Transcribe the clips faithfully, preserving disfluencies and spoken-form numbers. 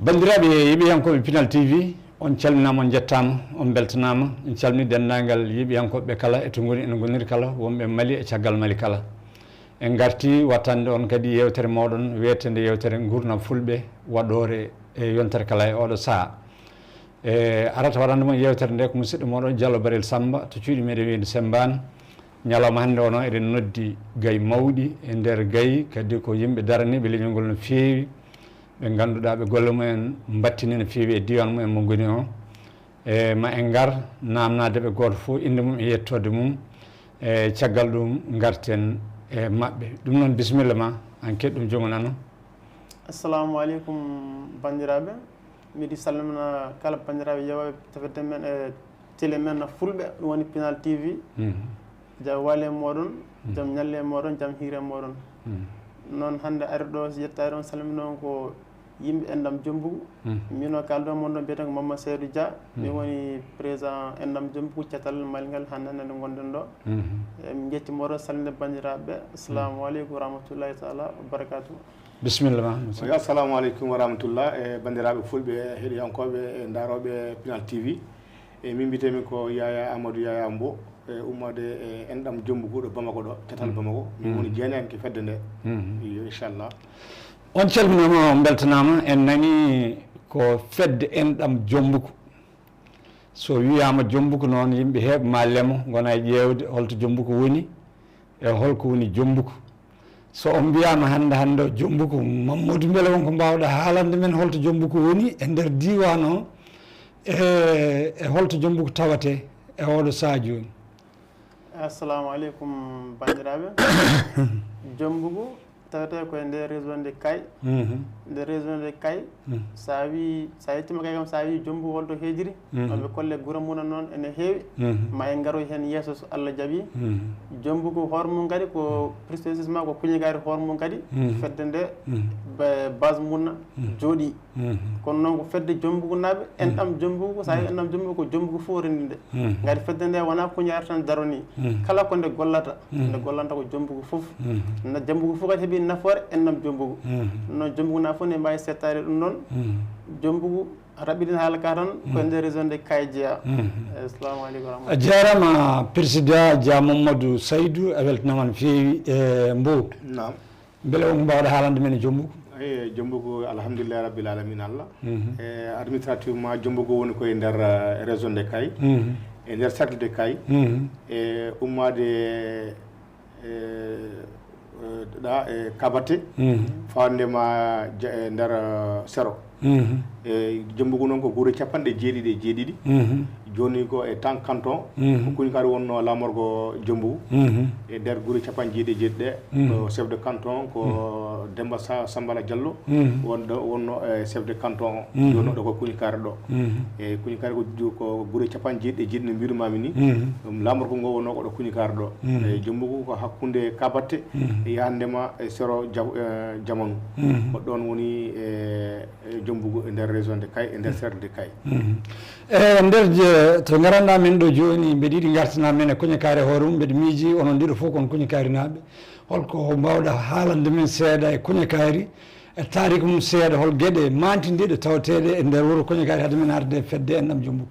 Banndiraaɓe yeeɓiyankooɓe Pinal T V, on calminaama, on njettaama, on mbeltanaama. En calmini denndaangal yeeɓiyankooɓe kala e to ngoni, ene ngoniri kala, wonɓe Mali e caggal Mali kala. En ngarti wattande on kadi yeewtere mooɗon, weetende yeewtere Nguurndam Fulɓe, waɗoore e yontere kala e oɗo sahaa. E arata waɗande mon yeewtere nde ko musidɗo mooɗon Diallo Barel Samba to cuuɗi meɗen wiyde Sembaan. Ñalawma hannde o noon eɗen noddi gayi mawɗi e nder gayi, kadi ko yimɓe daraniiɓe leñol ngol no feewi, ɓe ngannduɗaa ɓe golle mumen mbattini no feewi e diiwaan mumen mo ngoni o. E ma en ngar naamnaade ɓe gooto fof innde mum e yettoode mum. E caggal ɗum ngarten e maɓɓe. Ɗum noon, bisimilla ma, en keɗ ɗum jogo nano. Assalamu aleykum, banndiraaɓe. Miɗi salmina kala banndiraaɓe yeewɓe tafette men e télé men Fulɓe, ɗum woni Pinal T V. Mhm. Jam waale e mooɗon, mhm, jam ñalle e mooɗon, jam hiire e mooɗon. Mhm. Noon hannde ari ɗo, si yettaade on, salmino on ko yimɓe enɗam Jombugu. Mhm. Min o kaldo mon ɗo mbiyeten ko Mamma Seydou Dia. Min, mhm, woni président enɗam Jombugu, catal Mali ngal, hannde hannde nde ngonɗen ɗo. Mhm. E min njetti mooɗon salminde banndiraaɓe. Assalamu aleykum wa rahmatullahi taala wa barakatuh. Bisimilla ma, monsieur. Eyi, assalamu aleykum wa rahmatullah. E banndiraaɓe Fulɓe, heɗiyankooɓe e ndaarooɓe Pinal T V. E min mbiyetee-mi ko Yaya Amadou Yaya Mbo, e ummaade e enɗam Jombugu ɗo Bamako ɗo, catal, mm, Bamako. Min, mm, woni jeenayanke fedde nde. Mm. Iyo, inchallah. On calminaama, on mbeltanaama. En nani ko fedde enɗam Jombugu. So wiyaama Jombugu noon, yimɓe heeɓe ma lemo, ngona e ƴeewde holto Jombugu woni. E holko woni Jombugu? So on mbiyaama hannde hannde o Jombugu, Mammadu, mbele won ko mbaawɗa haalande men holto Jombugu woni e nder diiwaan o, e, e holto Jombugu tawatee e oɗo sahaa jooni? Assalamu aleykum, banndiraaɓe. Jombugu tawetee ko e nder région de Kay. Mhm. Nder région de Kay, mhm, so a wi, so a yettiima Kay kam, so a wi Jombugu holto heejiri, mhm, ma ɓe kolle gure mum noon ene heewi. Mhm. Ma en ngaroy heen yeeso so Allah jaɓi. Mhm. Jombugu hoore mum kadi ko processus ma, ko kuñikaari hoore mum kadi. Mhm. Fedde nde, mhm, ba-, base mum na, mhm, jooɗi. Mhm. Kono noon ko fedde Jombugu naaɓe, mhm, enɗam Jombugu, so a wi, mhm, enɗam Jombugu ko Jombugu fof renndi nde. Mhm. Ngati fedde nde wonaa kuñaari tan daroni. Mhm. Kala ko nde gollata, mhm, nde gollanta ko Jombugu fof. Mhm. Na Jombugu fof kadi heɓi nafoore enɗam Jombugu. Mhm. Noon Jombugu naaɓe fof ne mbaawi settaade ɗum noon. Mhm. Jombugu raɓɓiɗin haala ka tan, ko, mhm, e nder région de Kay jeyaa. Mhm. Eyi, assalamu aleykum wa rahmatullah. A jaaraama, Président Dia Mamadou Saydou, a weltanaama no feewi, e Mbow. Naam. Mbele on mbaawɗa haalande men e Jombugu? Eyi, Jombugu, alhamdulillahi rabbil alamin Allah. Mhm. E, administrativement, Jombugu woni ko e nder, eh, région de Kay, mhm, e nder cercle de Kay. Mhm. E ummaade, eh, eh, ɗa, e Kabate, mhm, fawande ma ja-, e nder, eh, Sero. Mhm. E Jombugu noon ko gure capanɗe jeeɗiɗi e jeeɗiɗi. Mhm. Jooni ko e tan canton, mhm, ko kuñikaari wonnoo laamorgo Jombugu. Mhm. E nder gure capanɗe jeeɗiɗi e jeeɗiɗi ɗe, mhm, ko chef de canton, ko, mhm, Demba Sa-, Sambala Diallo, mhm, wonɗo, wonno e chef de canton o. Mhm. Jooni ɗo ko kuñikaari ɗo. Mhm. E kuñikaari ko ju-, ko gure capanɗe jeeɗiɗi e jeeɗiɗi no mbiɗo mami ni. Mhm. Ɗum laamorgo ngo wonnoo ko ɗo kuñikaari ɗo. Mhm. E Jombugu ko hakkunde Kabatte, mhm, e yahandema e Sero Ja-, eh, Jamanu. Mhm. Ko ɗoon woni e e Jombugu e nder région de Kay, e nder, mhm, cercle de Kay. Mhm. E nder je-, to ngaranɗa men ɗo jooni, mbeɗa yiɗi ngartana men e kuñikaari hoore mum, mbeɗa miiji onon ɗiɗo fof kon kuñikaarinaaɓe. Holko mbaawɗa haalande men seeɗa e kuñikaari, e taariik mum seeɗa, hol geɗe mantindiiɗe tawateeɗe e nder wuro kuñikaari hade men arde e fedde enɗam Jombugu?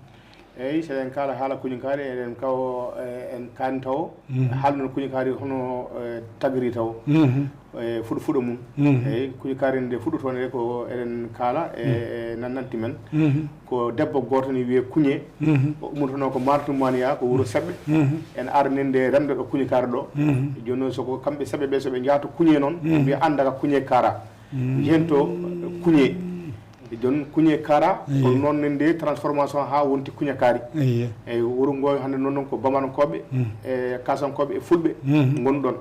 Eyi, so eɗen kaala haala kuñikaari, eɗen kawo, eh, en kaani tawo, mhm, haalno kuñikaari hono, eh, tagiri tawo, mhm, eh, fuɗo, fuɗo mum. Mhm. Eyi, kuñikaari nde fuɗɗotoo nde ko eɗen kaala e, mhm, e nannanti men. Mhm. Ko debbo gooto ne wiyee Kuñe, mhm, o ummotonoo ko Martumaniya, ko wuro Seɓɓe. Mhm. En arani nde remde ɗo kuñikaari ɗo. Mhm. Jooni noon, so ko kamɓe Seɓɓe ɓe, so ɓe njaha to Kuñe noon, mhm, ɓe annda ka Kuñe kaara. Mhm. Njehen to Kuñe. E jooni Kuñe Kara, ko noon ne nde transformation haa wonti Kuñe Kaari. Eyi. Eyi, wuro ngo hannde noon, noon ko Bamarankoɓe, e Kasankooɓe, e Fulɓe ngoni ɗoon.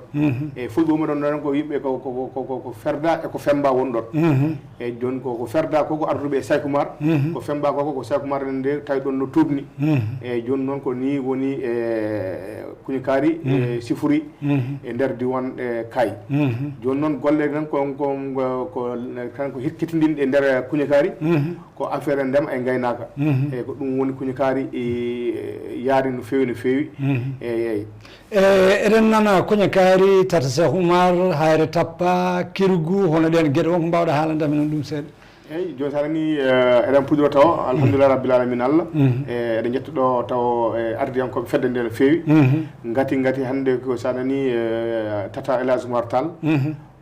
E Fulɓe woni ɗoon noon ko yimɓe ko, ko, ko, ko, ko Ferda e ko Femba woni ɗoon. Eyi, jooni ko, ko Ferda ko, ko arduɓe e Saykumar, ko Femba ko, ko Saykumar ne nde tawi ɗoon no tuubni. Eyi, jooni noon ko nii woni e Kuñe Kaari, e sifori e nder diiwaan, e, Kaay. Jooni noon golle tan ko, ko, ko, ko tan ko hirkitindinɗe e nder Kuñe Kaari, ko affaire ndema e ngaynaaka. Eyi, ko ɗum woni Kuñe Kaari, e, yaari no feewi, no feewi. Eyi, eyi. E, eɗen nana Kuñe Kaari, Tata Cheikh Oumar, Hayre Tappa, Kirgu, hono ɗeen geɗe, won ko mbaawɗa haalande amen ɗum seeɗa? Eyi, jooni so a nanii, eh, eɗen puɗɗoroo tawo, alhamdulillahi rabbil alamina Allah. E, eɗen njettu ɗo tawo, eh, ardiyankooɓe fedde nde no feewi. Ngati, ngati hannde ko so a nanii, eh, Tata El Hadj Oumar Tall,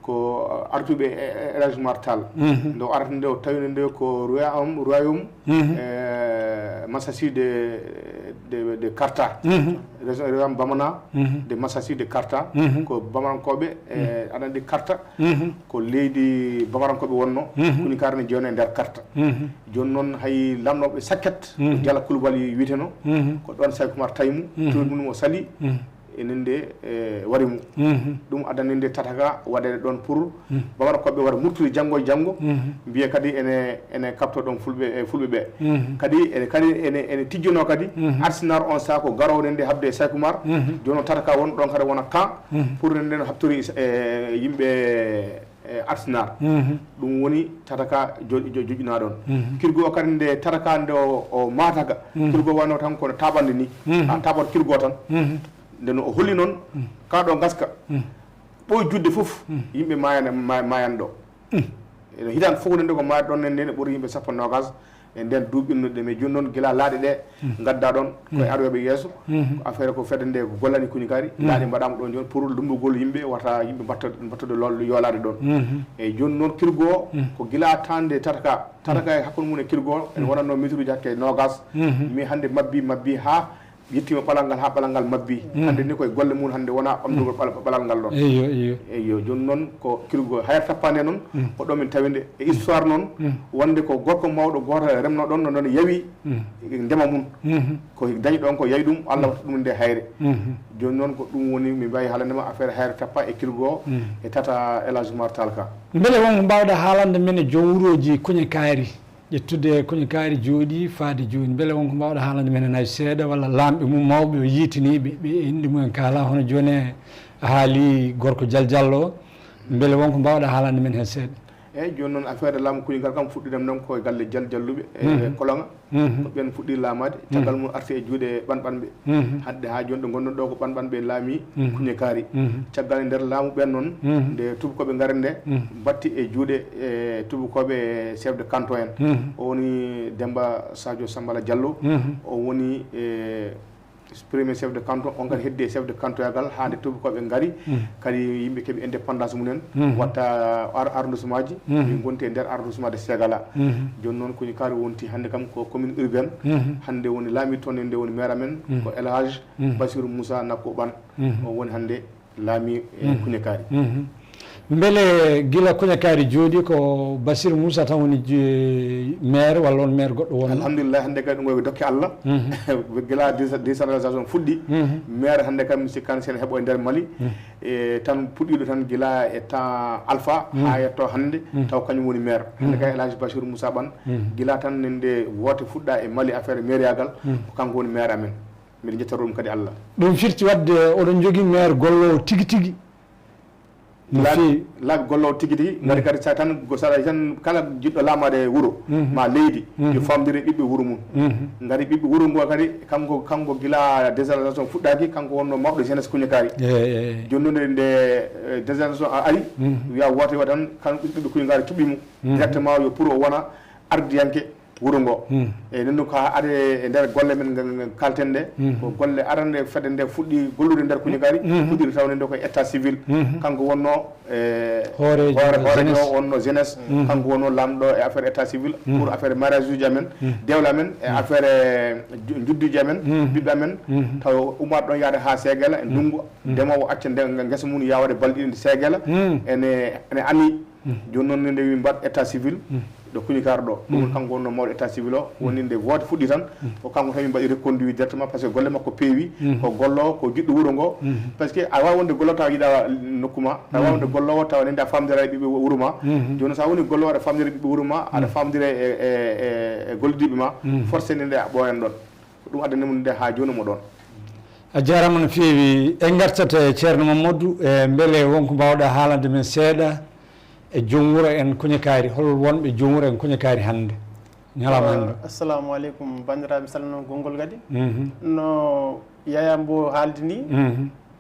ko artuɓe e, e El Hadj Oumar Tall. Nde o arata nde, o tawino nde ko royaume, royaume, eh, Masasi de, de, de Karta. Région, royaume Bamana de Masasi de Karta. Ko Bamanankooɓe, eh, aɗa anndi Karta, ko leydi Bamanankooɓe wonno, Kuñi Kaari ne jeewno e nder Karta. Jooni noon hay lamnooɓe Sakket, ko Jala Kulubali wiyeteno, ko ɗoon Saykumar tawi mo, tuuti mum o sali, enen nde, e, wari mo. Ɗum addani nde Tataka waɗeede ɗoon pour Bamanankooɓe wara murtude janngo e janngo, mbiya kadi ene, ene kaɓto ɗoon Fulɓe, e, Fulɓe ɓe. Kadi ene, kadi ene, ene tijjonoo kadi Arsenal on saha ko garoowo nde haɓde e Saykumar. Jooni noon Tataka won ɗoon kadi wona camp pour enen haɓtori, e, yimɓe, e, Arsenal. Ɗum woni Tataka jo-, jo-, joƴƴinaa ɗoon. Kirgo o kadi nde Tataka nde o, o maataka, Kirgo wano tan kono taɓande ni. A taɓat Kirgo tan. Nde no o holli noon, kaa ɗo ngaska, ɓooy judde fof, yimɓe maayana, ma-, maayan ɗo. Ene hitaande fof nde ko maayata ɗoon nde, nde ɓuri yimɓe sappo noogas. E ndeen duuɓi innuɗe, mais jooni noon gila laaɗe ɗe ngadda ɗoon, koye aroyɓe yeeso, ko affaire ko fedde nde gollani Kuñi Kaari, laaɗe mbaɗaama ɗoon jooni pour lummbugol yimɓe, wata yimɓe mbatta, mbattode lool yoolaade ɗoon. Eyi, jooni noon Kirgo o, ko gila tan nde Tataka, Tataka e hakkunde mum e Kirgo o, ene wonatnoo mètre uji hakke noogas, mais hannde mabbi, mabbi haa yettiima ɓalal ngal haa ɓalal ngal mabbi. Hannde ni koye golle mum, hannde wona ɓamtugol ɓal-, ɓalal ngal ɗoon. Eyyo, eyyo. Eyyo, jooni noon ko Kirgo Hayre Tappa nde noon, ko ɗo min tawi nde. E histoire noon, wonde ko gorko mawɗo gooto remno ɗoon, no ɗoon yawi ndema mum. Ko dañi ɗoon ko yawi ɗum, Allah waɗi ɗum nde hayre. Jooni noon ko ɗum woni, mi mbaawi haalande ma affaire Hayre Tappa e Kirgo o, e Tata El Hadj Oumar Tall ka. Mbele won ko mbaawɗa haalande men e joom wurooji Kuñi Kaari? Ƴettude Kuñi Kaari jooɗii faade jooni, mbele won ko mbaawɗa haalande men heen hay seeɗa, walla laamɓe mum mawɓe o yiytiniiɓe, ɓe e inɗe mumen kaalaa, hono jooni a haali gorko Jal Jallo o, mbele won ko mbaawɗa haalande men heen seeɗa? Eeyi, jooni noon affaire laamu Kuñi Kaari kam fuɗɗiiɗam noon ko e galle Jal Jalluɓe e Koloŋa. Ko ɓeen fuɗɗii laamaade, caggal mum arti e juuɗe ɓanɓanɓe. Hannde haa jooni ɗo ngonɗen ɗo ko ɓanɓanɓe laami Kuñi Kaari. Caggal e nder laamu ɓeen noon, nde tuubakooɓe ngari nde, mbaɗti e juuɗe, e, tuubakooɓe chef de canton en. O woni Demmba Sadio Sambala Diallo. O woni, e, premier chef de canton, on kadi heddi e chef de canton yagal haa nde tuubakooɓe ngari. Kadi yimɓe keɓi indépendance mum en, watta ar-, arrondissement ji, min ngonti e nder arrondissement de Ségala. Jooni noon Kuñi Kaari wonti hannde kam ko commune urbaine. Hannde woni laami toon nde woni maire amen, ko El Hadj Bassirou Moussa Nakko Ban. O woni hannde laami e Kuñi Kaari. Mbele gila Kuñi Kaari jooɗii ko Bassirou Moussa tan woni je-, maire, walla on maire goɗɗo wonno? Alhamdulillah, hannde kadi ɗum ko dokke Allah. Gila déce-, décentralisation fuɗɗi, maire hannde kam mi sikkaani si ene heɓo e nder Mali. E tan puɗɗiiɗo tan gila e temps Alpha haa yetto hannde, taw kañum woni maire. Hannde kay El Hadj Bassirou Moussa Ban, gila tan nde woote fuɗɗa e Mali affaire maireyaagal, ko kanko woni maire amen. Mbiɗa jettoro ɗum kadi Allah. Ɗum firti waɗde oɗon njogii maire golloowo tigi tigi? No feewi. Laabi golloowo tigi tigi, ngati kadi sa tan, ko sa tan kala jiɗɗo laamaade wuro, ma leydi, yo faamdire ɓiɓɓe wuro mum. Ngati ɓiɓɓe wuro ngo kadi, kanko, kanko gila décentralisation fuɗɗaaki, kanko wonno mawɗo jeunesse Kuñi Kaari. Eey, eey. Jooni noon nde, eh, décentralisation a ari, wiya woote wa tan, kan ɓiɓɓe Kuñi Kaari cuɓɓi mo. Directement yo pour o wona ardiyanke wuro ngo. Eyi, nden ɗum ko haa ari e nder golle men nge, nge kalten nde, ko golle arande fedde nde fuɗɗi gollude nder Kuñi Kaari, fuɗɗi tawde nde ko état civil. Kanko wonno, e, hooreejo, hoore, hooreejo jeunesse. O wonno jeunesse. Kanko wonno laamɗo e affaire état civil, pour affaire mariage uji amen, dewle amen, e affaire, e, ju-, njudduuji amen, ɓiɓɓe amen. Taw ummaade ɗon yaade haa Seegela, e ndunngu, ndemoowo acca nde, ngesa mum yaawade balɗe ɗiɗi Seegela, ene, ene ami. Jooni noon, nde wi mbaɗ état civil, Kuñikaar ɗo, ɗum kanko wonno mawɗo état civil o, woni nde vote fuɗɗi tan, ko kanko tan min mbaɗi reconduit directement, parce que golle makko peewi, ko golloowo, ko jiɗɗo wuro ngo. Parce que a waawa wonde golloowo tawa yiɗa nokku ma, a waawa wonde golloowo tawa nende a famdira e ɓiɓɓe wuro ma. Jooni so a woni golloowo aɗa famdira e ɓiɓɓe wuro ma, aɗa famdira e, e, e, e gollidiiɓe ma, forcé nende a ɓooyan ɗon. Ko ɗum addani mum nde haa jooni mo ɗon. A jaaraama no feewi. En ngartat e Ceerno Mamadou, e mbele wonko mbaawɗa haalande men seeɗa e joom wuro en Kuñikaari, hol wonɓe joom wuro en Kuñikaari hannde, ñalawma hannde? Assalamu aleykum, banndiraaɓe, salmina konngol kadi. No Yaya Mbo haaldi ni,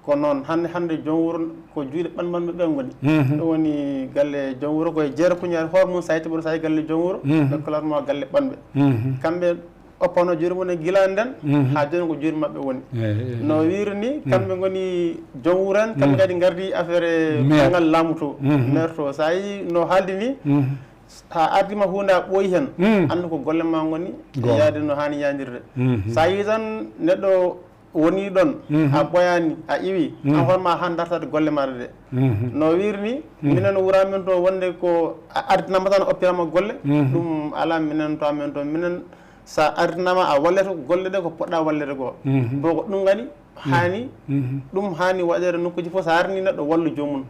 ko noon, hannde, hannde joom wuro ko juuɗe ɓanɓanɓe ɓe ngoni. Ɗum woni galle joom wuro ko e jeere Kuñikaari hoore mum, so a yettii mboɗo, so a galle joom wuro, ɓe kolatma galle ɓanɓe. Kamɓe oppano juuɗe mum e gila nden, haa jooni ko juuɗe maɓɓe woni. No wiiri ni, kamɓe ngoni joom wuro en, kamɓe kadi ngardi affaire banngal laamu to, maire to. So a yii no haaldi ni, haa ardima huunde a ɓooyi heen, anndu ko golle ma ngoni, e yaade no haani yaadirde. So a yii tan neɗɗo woni ɗon, a ɓooyaani, a iwi, an hoore ma haa dartade golle maaɗa ɗe. No wiiri ni, minen wuro amen to wonde ko a ardinama tan, a oppirama golle, ɗum alaa minen to amen to. Minen, so a ardinama, a wallete golle ɗe ko poɗɗa wallete ko. Bon, ko ɗum ngani haani, ɗum haani waɗeede nokkuuji fof, so a ardini neɗɗo wallu joomum.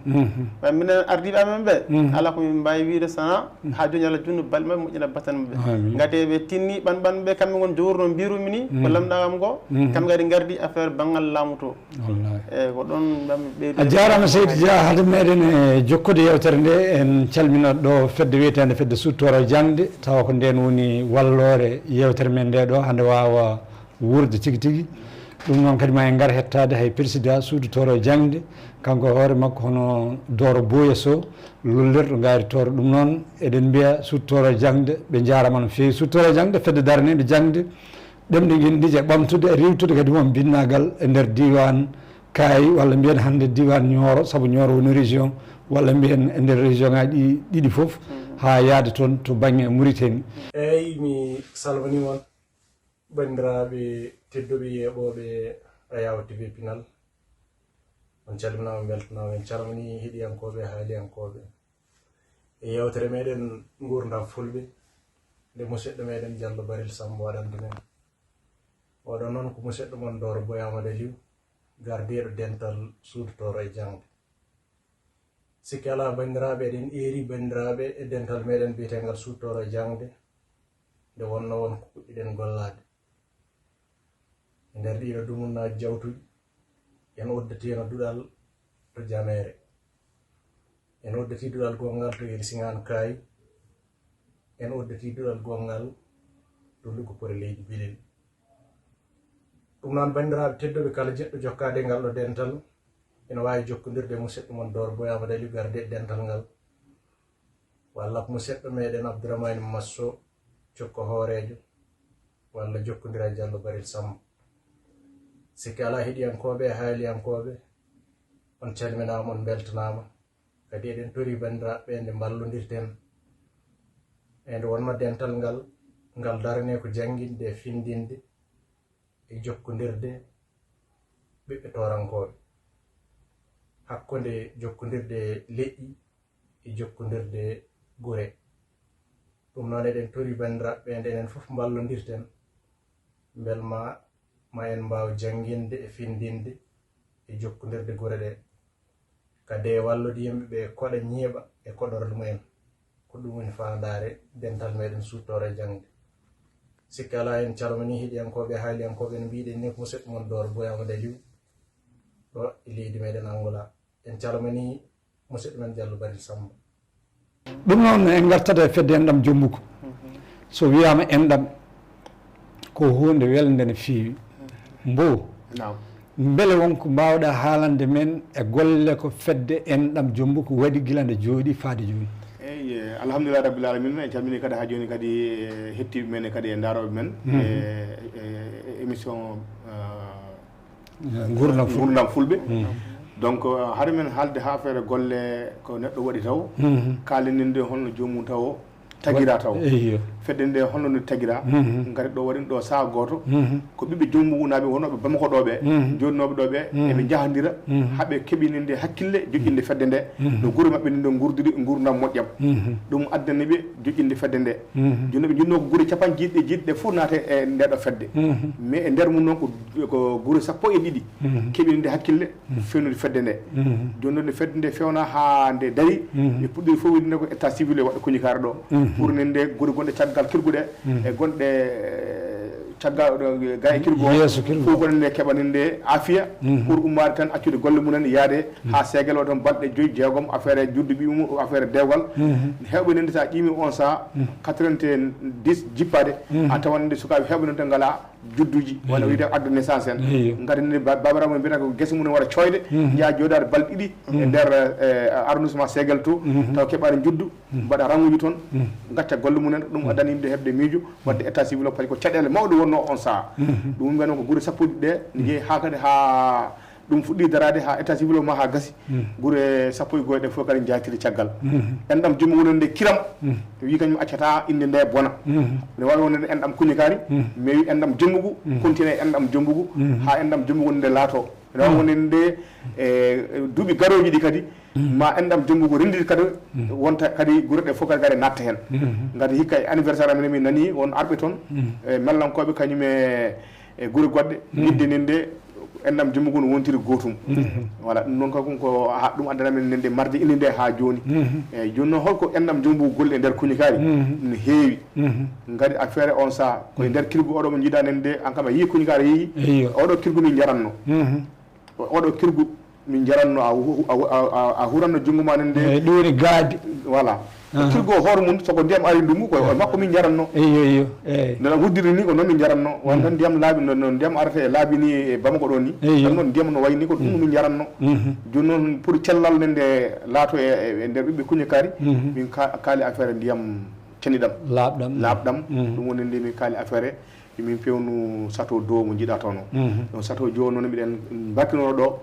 Ɓay minen ardiiɓe amen ɓe, alaa ko min mbaawi wiide, sana haa jooni Allah juutnu balɗe maɓɓe, moƴƴina battane maɓɓe. Ngati ɓe tinni ɓanɓanɓe, kamɓe ngon jowruno mbirumi ni, ko lamɗa kam ko, kamɓe kadi ngardi affaire banngal laamu to. Wallahi. Eyi, ko ɗon mbaɗmi ɓeydude. A jaaraama, Seydi Dia. Hade meɗen e jokkude yewtere nde, en calmina ɗo fedde wiyeteende Fedde Suuɗtoore Jaŋde, tawa ko nden woni walloore yewtere men nde ɗo, hande waawa wuurde tigi tigi. Ɗum noon kadi ma en ngar hettaade hay président Suuɗtoore Jaŋde, kanko e hoore makko hono Dooro Boya Sow, lollirɗo ngaari Tooro. Ɗum noon eɗen mbiya Suuɗtoore Jaŋde, ɓe njaaraama no feewi. Suuɗtoore Jaŋde, fedde daraniinde jaŋde, ɗemɗe ngenndiije, ɓamtude e riiwtude kadi won binnaagal e nder diiwaan Kaayi, walla mbiyen hannde diiwaan Nioro, sabu Nioro woni région, walla mbiyen e nder région ŋaaji ɗi ɗiɗi fof, haa yaade toon to bannge Mauritanie. Eeyi, mi salminiima on, banndiraaɓe tedduɓe yeeɓooɓe Ayaw T V Pinal. On calminaama, mbeltanaama, en calminii heɗiyankooɓe, haaliyankooɓe. E yewtere meɗen Nguurndam Fulɓe, nde musidɗo meɗen Jallo Barel Samb waɗande men. Oɗo noon ko musidɗo mon Dooro Boy Amadou Aliou, gardiiɗo dental Suuɗtoore Jaŋde. Sikki alaa, banndiraaɓe, eɗen eeri banndiraaɓe e dental meɗen biyeteengal Suuɗtoore Jaŋde, nde wonno won ko puɗɗiɗen gollaade. E nder ɗiɗo dumunnaaji jawtuɗi, en udditiino duɗal to Jameere. En udditi duɗal gonngal to Irsiŋaan Kaayi. En udditi duɗal gonngal to Lugupore leydi Bilel. Ɗum noon, banndiraaɓe tedduɓe, kala jiɗɗo jokkaade ngal ɗo dental, ina waawi jokkondirde e musidɗo mon Dooro Boy Amadou Aliou, gardiiɗo dental ngal, walla ko musidɗo meɗen Abdourahmane Masso, cukko hooreejo, walla jokkondira e Jallo Barel Samb. Sikki alaa, heɗiyankooɓe e haaliyankooɓe, on calminaama, on mbeltanaama. Kadi eɗen tori banndiraaɓe ɓe nde mballondirten, e nde wonno dental ngal, ngal darane ko jannginde e findinde e jokkondirde ɓiɓɓe toorankooɓe, hakkunde jokkondirde leƴƴi e jokkondirde gure. Ɗum noon, eɗen tori banndiraaɓe ɓe nde enen fof mballondirten, mbel ma, ma en mbaaw jannginde e findinde e jokkondirde gure ɗe. Kadi e wallude yimɓe ɓe koɗa ñiiɓa e koɗorɗe mumen. Ko ɗum woni faandaare dental meɗen Suuɗtoore Jaŋde. Sikki alaa, en calminii heɗiyankooɓe e haaliyankooɓe, no mbiɗen ni, ko musidɗo mon Dooro Boy Amadou Aliou, ɗo e leydi meɗen Angola. En calminii musidɗo men Jallo Barel Samb. Ɗum noon, en ngartat e fedde enɗam Jommbuku. So wiyaama enɗam, ko huunde welnde no feewi. Mbo, naam, mbele won ko mbaawɗa haalande men e golle ko fedde enɗam Jommbuku waɗi gila nde jooɗi faade jooni? Eyi, eh, alhamdulillah rabbil alamin, en calminii kadi haa jooni kadi, eh, heɗtiiɓe men kadi e ndaarooɓe men, mhm, e, e, e émission, eh, Nguurndam Fulɓe. Nguurndam Fulɓe. Mm. Donc, euh, hade men haalde haa feere golle ko neɗɗo waɗi taw, mhm, kaalinen nde holno joomum taw tagira taw. Eyyo. Fedde nde, holno nde tagira? Ngati ɗo waɗi ɗo saha gooto. Ko ɓiɓɓe Jommbugunaaɓe wonooɓe Bamako ɗo ɓe, jooɗinooɓe ɗo ɓe, eɓe njahondira, haa ɓe keɓininde hakkille joƴƴinde fedde nde, no gure maɓɓe nde ngurdiri nguurndam moƴƴam. Ɗum addani ɓe joƴƴinde fedde nde. Jooni ɓe njiɗnoo ko gure capanɗe jeeɗiɗi, jeeɗiɗi ɗe fof naata e nde ɗo fedde. Mais e nder mum noon ko, ko gure sappo e ɗiɗi keɓininde hakkille fewnude fedde nde. Jooni noon nde fedde nde fewna haa nde dari, ɓe puɗɗiri fof wiide nde ko état civil e waɗa kuñikaare ɗo. Pour ne nde gure gonɗe caggal kirgu ɗe, e gonɗe, eh, caggal, eh, ga e kirgu o, yeeso kirgu. Fof ko nde keɓani nde afiya, pour ummaade tan accude golle mum en yaade haa Seegal o toon balɗe joyi, jeegom, affaire e juddu ɓiɓɓe mum, affaire dewgal. Heewɓe nde so a ƴiimi on saha, quatre-vingt-dix jippaade, a tawan nde sukaaɓe heewɓe noon te ngalaa judduuji, walla wiyde acte de naissance en. Ngati nde ba-, baabiraaɓe mum mbiyata ko gese mum en wara coyde, njaha jooɗaade balɗe ɗiɗi e nder, eh, arrondissement Seegal to, taw keɓaani juddu, mbaɗa ranguuji toon, ngacca golle mum en. Ɗum addani yimɓe heɓde miijo, waɗde état civil o, parce que ko caɗeele mawɗe wonnoo on saha. Ɗum mbiyatnoo ko gure sappo e ɗiɗi ɗe, ne jeyi haa kadi haa ɗum fuɗɗii daraade haa état civil o ma haa gasi. Gure sappo e go'o ɗe fof kadi njaatiri caggal. Enɗam Jumbugu noon nde kiram, wi kañum accata innde nde bona. Ne waawi wonde enɗam Kuñikaari, mais wi enɗam Jumbugu, continue enɗam Jumbugu, haa enɗam Jumbugu nde laato. Ne waawi wonde nde, e, duuɓi garooji ɗi kadi, ma enɗam Jumbugu rennditi kadi, wonta kadi gure ɗe fof kadi gare natta heen. Ngati hikka e anniversaire amen, min nani won arɓe toon, e mellankooɓe kañum e e gure goɗɗe, yidde nden nde enɗam Jumbugu no wontiri gootum. Voilà, ɗum noon kam ko ha ɗum addana men nden nde mardi inde nde ha jooni. Eyyi, jooni noon holko enɗam Jumbugu golli e nder Kuñikaari? No heewi. Ngati affaire on saha, ko e nder kirgu oɗo mo jiiɗa nden nde, an kam a yii Kuñikaari yeehi, oɗo kirgu min jaranno. Oɗo kirgu min jaranno, a hu-, a hu-, a, a, a huranno junngo ma nden nde. Eyyi, ɗum woni gaadi. Voilà. Kirgu o hoore mum, so ko ndiyam ari ndungu, ko e makko min jaranno. Eyyo, eyyo, eyyi. No ɗam wuddiri ni, ko noon min jaranno. Won tan ndiyam laabi, no, no ndiyam arata e laabi ni e Bamako ɗo ni. Eyyo. Tan noon ndiyam no wayi ni, ko ɗum min jaranno. Jooni noon pour cellal nden nde laato e, e, e nder ɓiɓɓe Kuñikaari, min ka-, kaali affaire ndiyam ceniɗam. Laaɓɗam. Laaɓɗam. Ɗum woni nde min kaali affaire Emin pewnu château d'eau mo jiiɗa toon o. Ɗon château d'eau noon miɗen mbarkinoro ɗo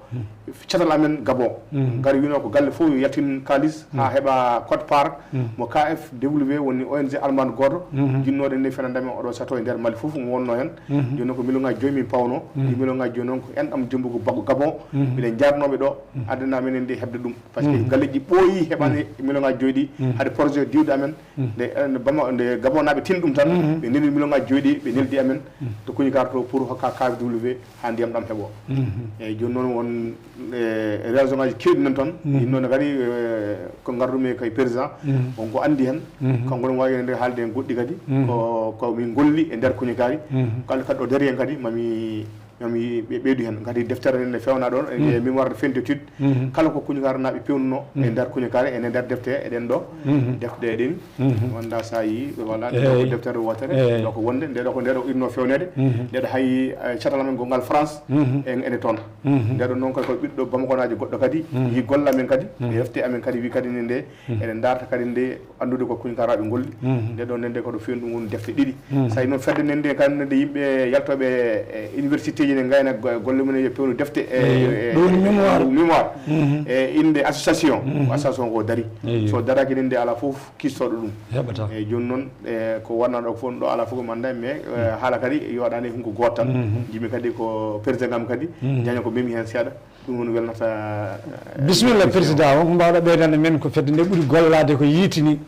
catal amen Gabon. Ngari wino ko galle fof yo yaltin kaalis haa heɓa code part mo K F W, woni O N G allemande gooto, jinnooɗo nde fenande men oɗo château e nder Mali fof mo wonno heen. Jooni noon ko million ngaji joyi min pawno. Ɗi million ngaji joyi noon ko enɗam Jumbugu Gabon. Miɗen jaarnooɓe ɗo, addana men en nde heɓde ɗum. Parce que galleeji ɓooyi heɓaani million ngaji joyi ɗi. Hade projet diwde amen, nde, nde Bama-, nde Gabon naaɓe tin ɗum tan, ɓe neli million ngaji joyi ɗi, ɓe neldi amen to Kuñikaari to pour hokka K F W haa ndiyam ɗam heɓo. Eyyi, jooni noon won, e, région ngaji keewɗi nan toon. Ɗin noon kadi, e, ko ngarɗumi kay président, won ko anndi heen. Kanko ne waawi nde haalde heen goɗɗi kadi, ko, ko min ngolli e nder Kuñikaari. Kala kadi ɗo dari heen kadi, mami Ñami ɓe ɓeydu heen. Ngati deftere nden ne fewna ɗon, e mémoire de fin d'étude. Kala ko Kuñikaari naaɓe pewnuno e nder Kuñikaari, e nder defte eɗen ɗo. Defte ɗin, wonda sa yi, voilà, nde ɗo ko deftere wootere, nde ɗo ko wonde, nde ɗo ko nde ɗo irno fewneede. Nde ɗo hay, eh, catal men gongal France, en, ene toon. Nde ɗo noon kadi ko ɓiɗɗo Bamakonaajo goɗɗo kadi, yi golle amen kadi, e defte amen kadi, wi kadi ne nde, eɗen ndaarta kadi nde anndude ko Kuñikaaraaɓe ngolli. Nde ɗo nde, nde ko ɗo feewni ɗum woni defte ɗiɗi. So tawi noon fedde nden nde kam nde yimɓe yaltooɓe e université ji ne ngayna go-, golle mum en yo pewnu defte e, e, ɗum woni mémoire. Mémoire. E innde association, ko association ko dari. Eyyo. So daraaki nden nde alaa fof kistooɗo ɗum. Heɓata. Eyyi, jooni noon, e, ko wonnaa ɗo fof ɗo alaa fof ko mi anndaa, mais, e, haala kadi yo waɗaani e hunko gooto tan. Jimi kadi ko président am kadi, jaña ko memi heen seeɗa. Ɗum woni welnata, eh, bisimilla, président, wonko mbaawɗa ɓeydande men ko fedde nde ɓuri gollaade ko yiitini?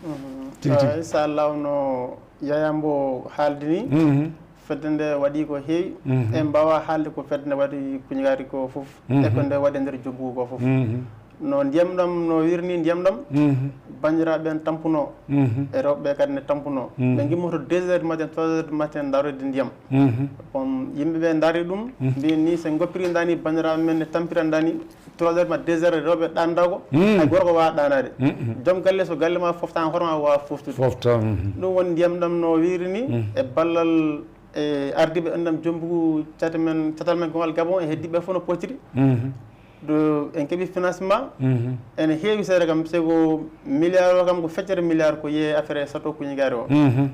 Tigi tigi. Eyi, so Allah no Yaya mbo haaldi ni, fedde nde waɗi ko heewi. En mbaawa haalde ko fedde nde waɗi Kuñikaari ko fof, e ko nde waɗi e nder Jumbugu ko fof. No ndiyam ɗam no wirni, ndiyam ɗam, banndiraaɓe ɓen tampuno, e rewɓe ɓe kadi ne tampuno. Ɓe ngimmoto deux heures du matin, trois heures du matin, ndaroyde ndiyam. Bon, yimɓe ɓe ndaari ɗum, mbi ni so ngoppiri ndani, banndiraaɓe men ne tampira ndani, trois heures ma deux heures, rewɓe ɗaandago, hay gorko waawa ɗaanaade. Joom galle, so galle ma foftama, hoore ma waawa foftude. Fofta. Ɗum woni ndiyam ɗam no wiiri ni, e ballal, e ardiiɓe enɗam Jumbugu, cate men, catal men gongal Gabon, e heddiiɓe fof no potiri. Do en keɓi financement, ene heewi seeɗa kam, sego milliard o kam ko feccere milliard ko yiyee affaire e château Kuñikaari o.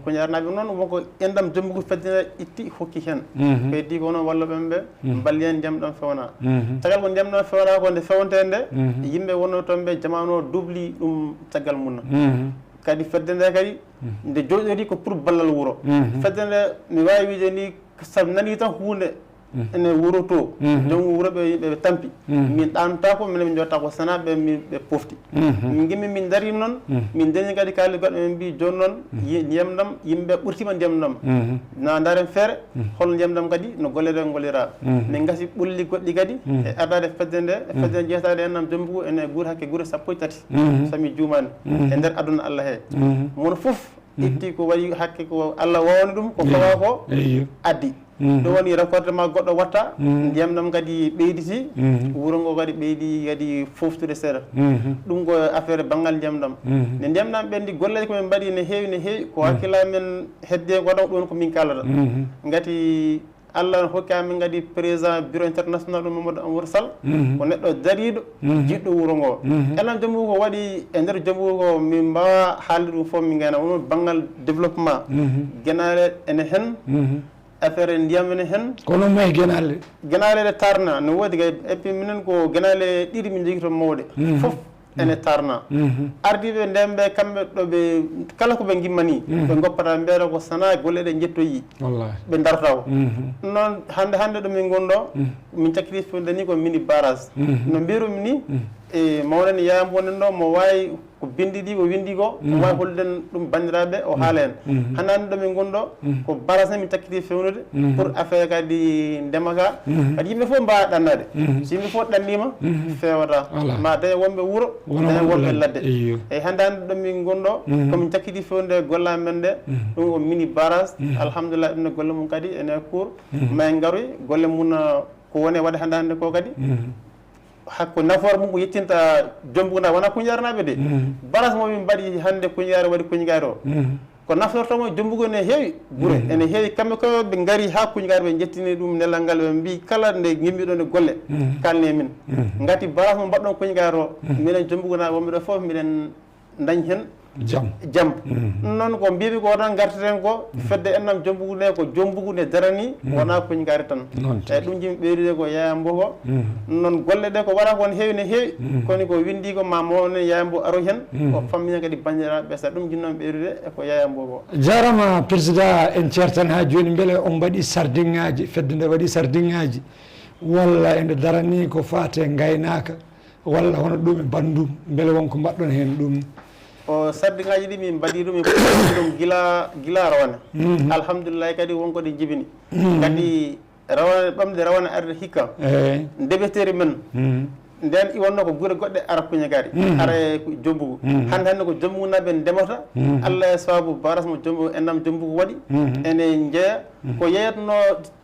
Kuñikaari naaɓe noon wonko enɗam Jumbugu fedde nde itti hokki heen. Ko heddi ko noon wallooɓe men ɓe mballi heen ndiyam ɗam fewna. Caggal ko ndiyam ɗam fewna ko nde fewnte nde, yimɓe wonno toon ɓe jamaanu o dubli ɗum caggal mum. Kadi fedde nde kadi Nde jooɗori ko pour ballal wuro. Fedde nde, mi waawi wiide ni, so mi nanii tan huunde ene wuro to, joom wuro ɓe, ɓe tampi. Min ɗaantaako, minen min njooɗata ko Sanaɓe, min ɓe pofti. Min ngimmi, min ndarii noon, min ndeeni kadi kaaldi goɗɗo, min mbii, "Jooni noon, yi-, ndiyam ɗam, yimɓe ɓurtiima ndiyam ɗam. Na ndaaren feere, hol ndiyam ɗam kadi no golliraa, golliraa." Min ngasi ɓulli goɗɗi kadi, e ardaade fedde nde, e fedde nde jeetaade en nam Jombugu, ene guure hakke gure sappo e tati, so mi juumaani, e nder aduna Allah he. Mono fof itti ko waɗi hakke ko Allah waawani ɗum, ko fawa ko addi. Ɗum woni raccordement goɗɗo watta, ndiyam ɗam kadi ɓeyditi, wuro ngo kadi ɓeydi kadi foftude seeɗa. Ɗum ko affaire banngal ndiyam ɗam. Nde ndiyam ɗam ɓendi, golleeji ko min mbaɗi ne heewi, ne heewi, ko hakkillaaji men hedde ko ɗum ko min kaalata. Ngati Allah hokki amin kadi président bureau international ɗum Mamadou Amadou Sall, ko neɗɗo dariiɗo, jiɗɗo wuro ngo. Enen Jombugu ko waɗi e nder Jombugu ko min mbaawa haalde ɗum fof, min ngayna wonno banngal développement. Genaale ene heen, affaire ndiyam ene heen. Kono may genaale? Genaale ɗe taarna, no woodi kay, et puis minen ko genaale ɗiɗi min njogii toon mawɗe. Fof ene taarna. Ardiiɓe ndeen ɓe, kamɓe ɗo ɓe, kala ko ɓe ngimmani, ɓe ngoppata, mbeɗa ko Sana golle ɗe njettoyi. Wallahi. Ɓe darata ko. Noon hannde, hannde ɗo min ngonɗo, min cakkiti fewde ni ko mini barrage. No mbirumi ni, e mawɗen Yaya Mbow ɗo, mo waawi ko binndi ɗi, o winndi ko, o waawi hollude en ɗum banndiraaɓe, o haala en. Hannde, hannde ɗo min ngonɗo, ko barrage min cakkiti fewnude pour affaire kadi ndema ka. Kadi yimɓe fof mbaawa ɗannaade. So yimɓe fof ɗanniima, feewata. Voilà. Ma daña wonɓe wuro, wona daña wonɓe ladde. Eyyo. Eyi, hannde, hannde ɗo min ngonɗo, ko min cakkiti fewnude golle amen ɗe. Ɗum ko mini barrage. Alhamdulillah, ɗum ne golle mum kadi ene cours. Ma en ngaroy, golle mum, ah, ko woni e waɗde hannde, hannde ko kadi. Hakko nafoore mum ko yettinta Jombugu na wona Kuñaarnaaɓe de. Barrage mo min mbaɗi hannde Kuñaare waɗi Kuñaare o. Ko naftortoo mo Jombugu ne heewi gure. Ene heewi kamɓe ko ɓe ngari haa Kuñaare ɓe njettini ɗum nelal ngal ɓe mbii kala nde ngimmiɗon e golle kalne min. Ngati barrage mo mbaɗɗon Kuñaare o, minen Jombugu na wonɓe ɗo fof miɗen dañ heen jam. Jam. Ɗum noon ko mbiimi ko tan ngarteten ko fedde ennam Jombugu nde ko Jombugu nde darani wona Kuñaare tan. Noon tigi. Eyi ɗum jimi ɓeydude ko Yaya Mbow ko. Ɗum noon golle ɗe ko waɗa ko ne heewi ne heewi. Kono ko winndi ko ma mawnen Yaya Mbow aro heen. O fammiya kadi banndiraaɓe ɓe sa ɗum jinnoon ɓeydude e ko Yaya Mbow ko. Jarama président en ceertan ha jooni mbele on mbaɗi sardiŋŋaaji fedde nde waɗi sardiŋŋaaji walla ende darani ko faate ngaynaaka. Walla hono ɗum e banndum, mbele won ko mbaɗɗon heen ɗum? O sardiŋaaji ɗi min mbaɗi ɗum, min puɗɗii ɗum gila, gila rawane. Alhamdulillahi kadi won ko ɗi njibini. Kadi rawane, ɓamde rawane arde hikka. Eyi. Ndeɓeteeri men. Nden iwanno ko gure goɗɗe ara Kuñagaari. Ara e Jombugu. Hannde hannde ko Jombugu naaɓe ndemata. Allah e sababu baras mo Jombugu, ennam Jombugu waɗi. Ene njeya. Ko yeyatno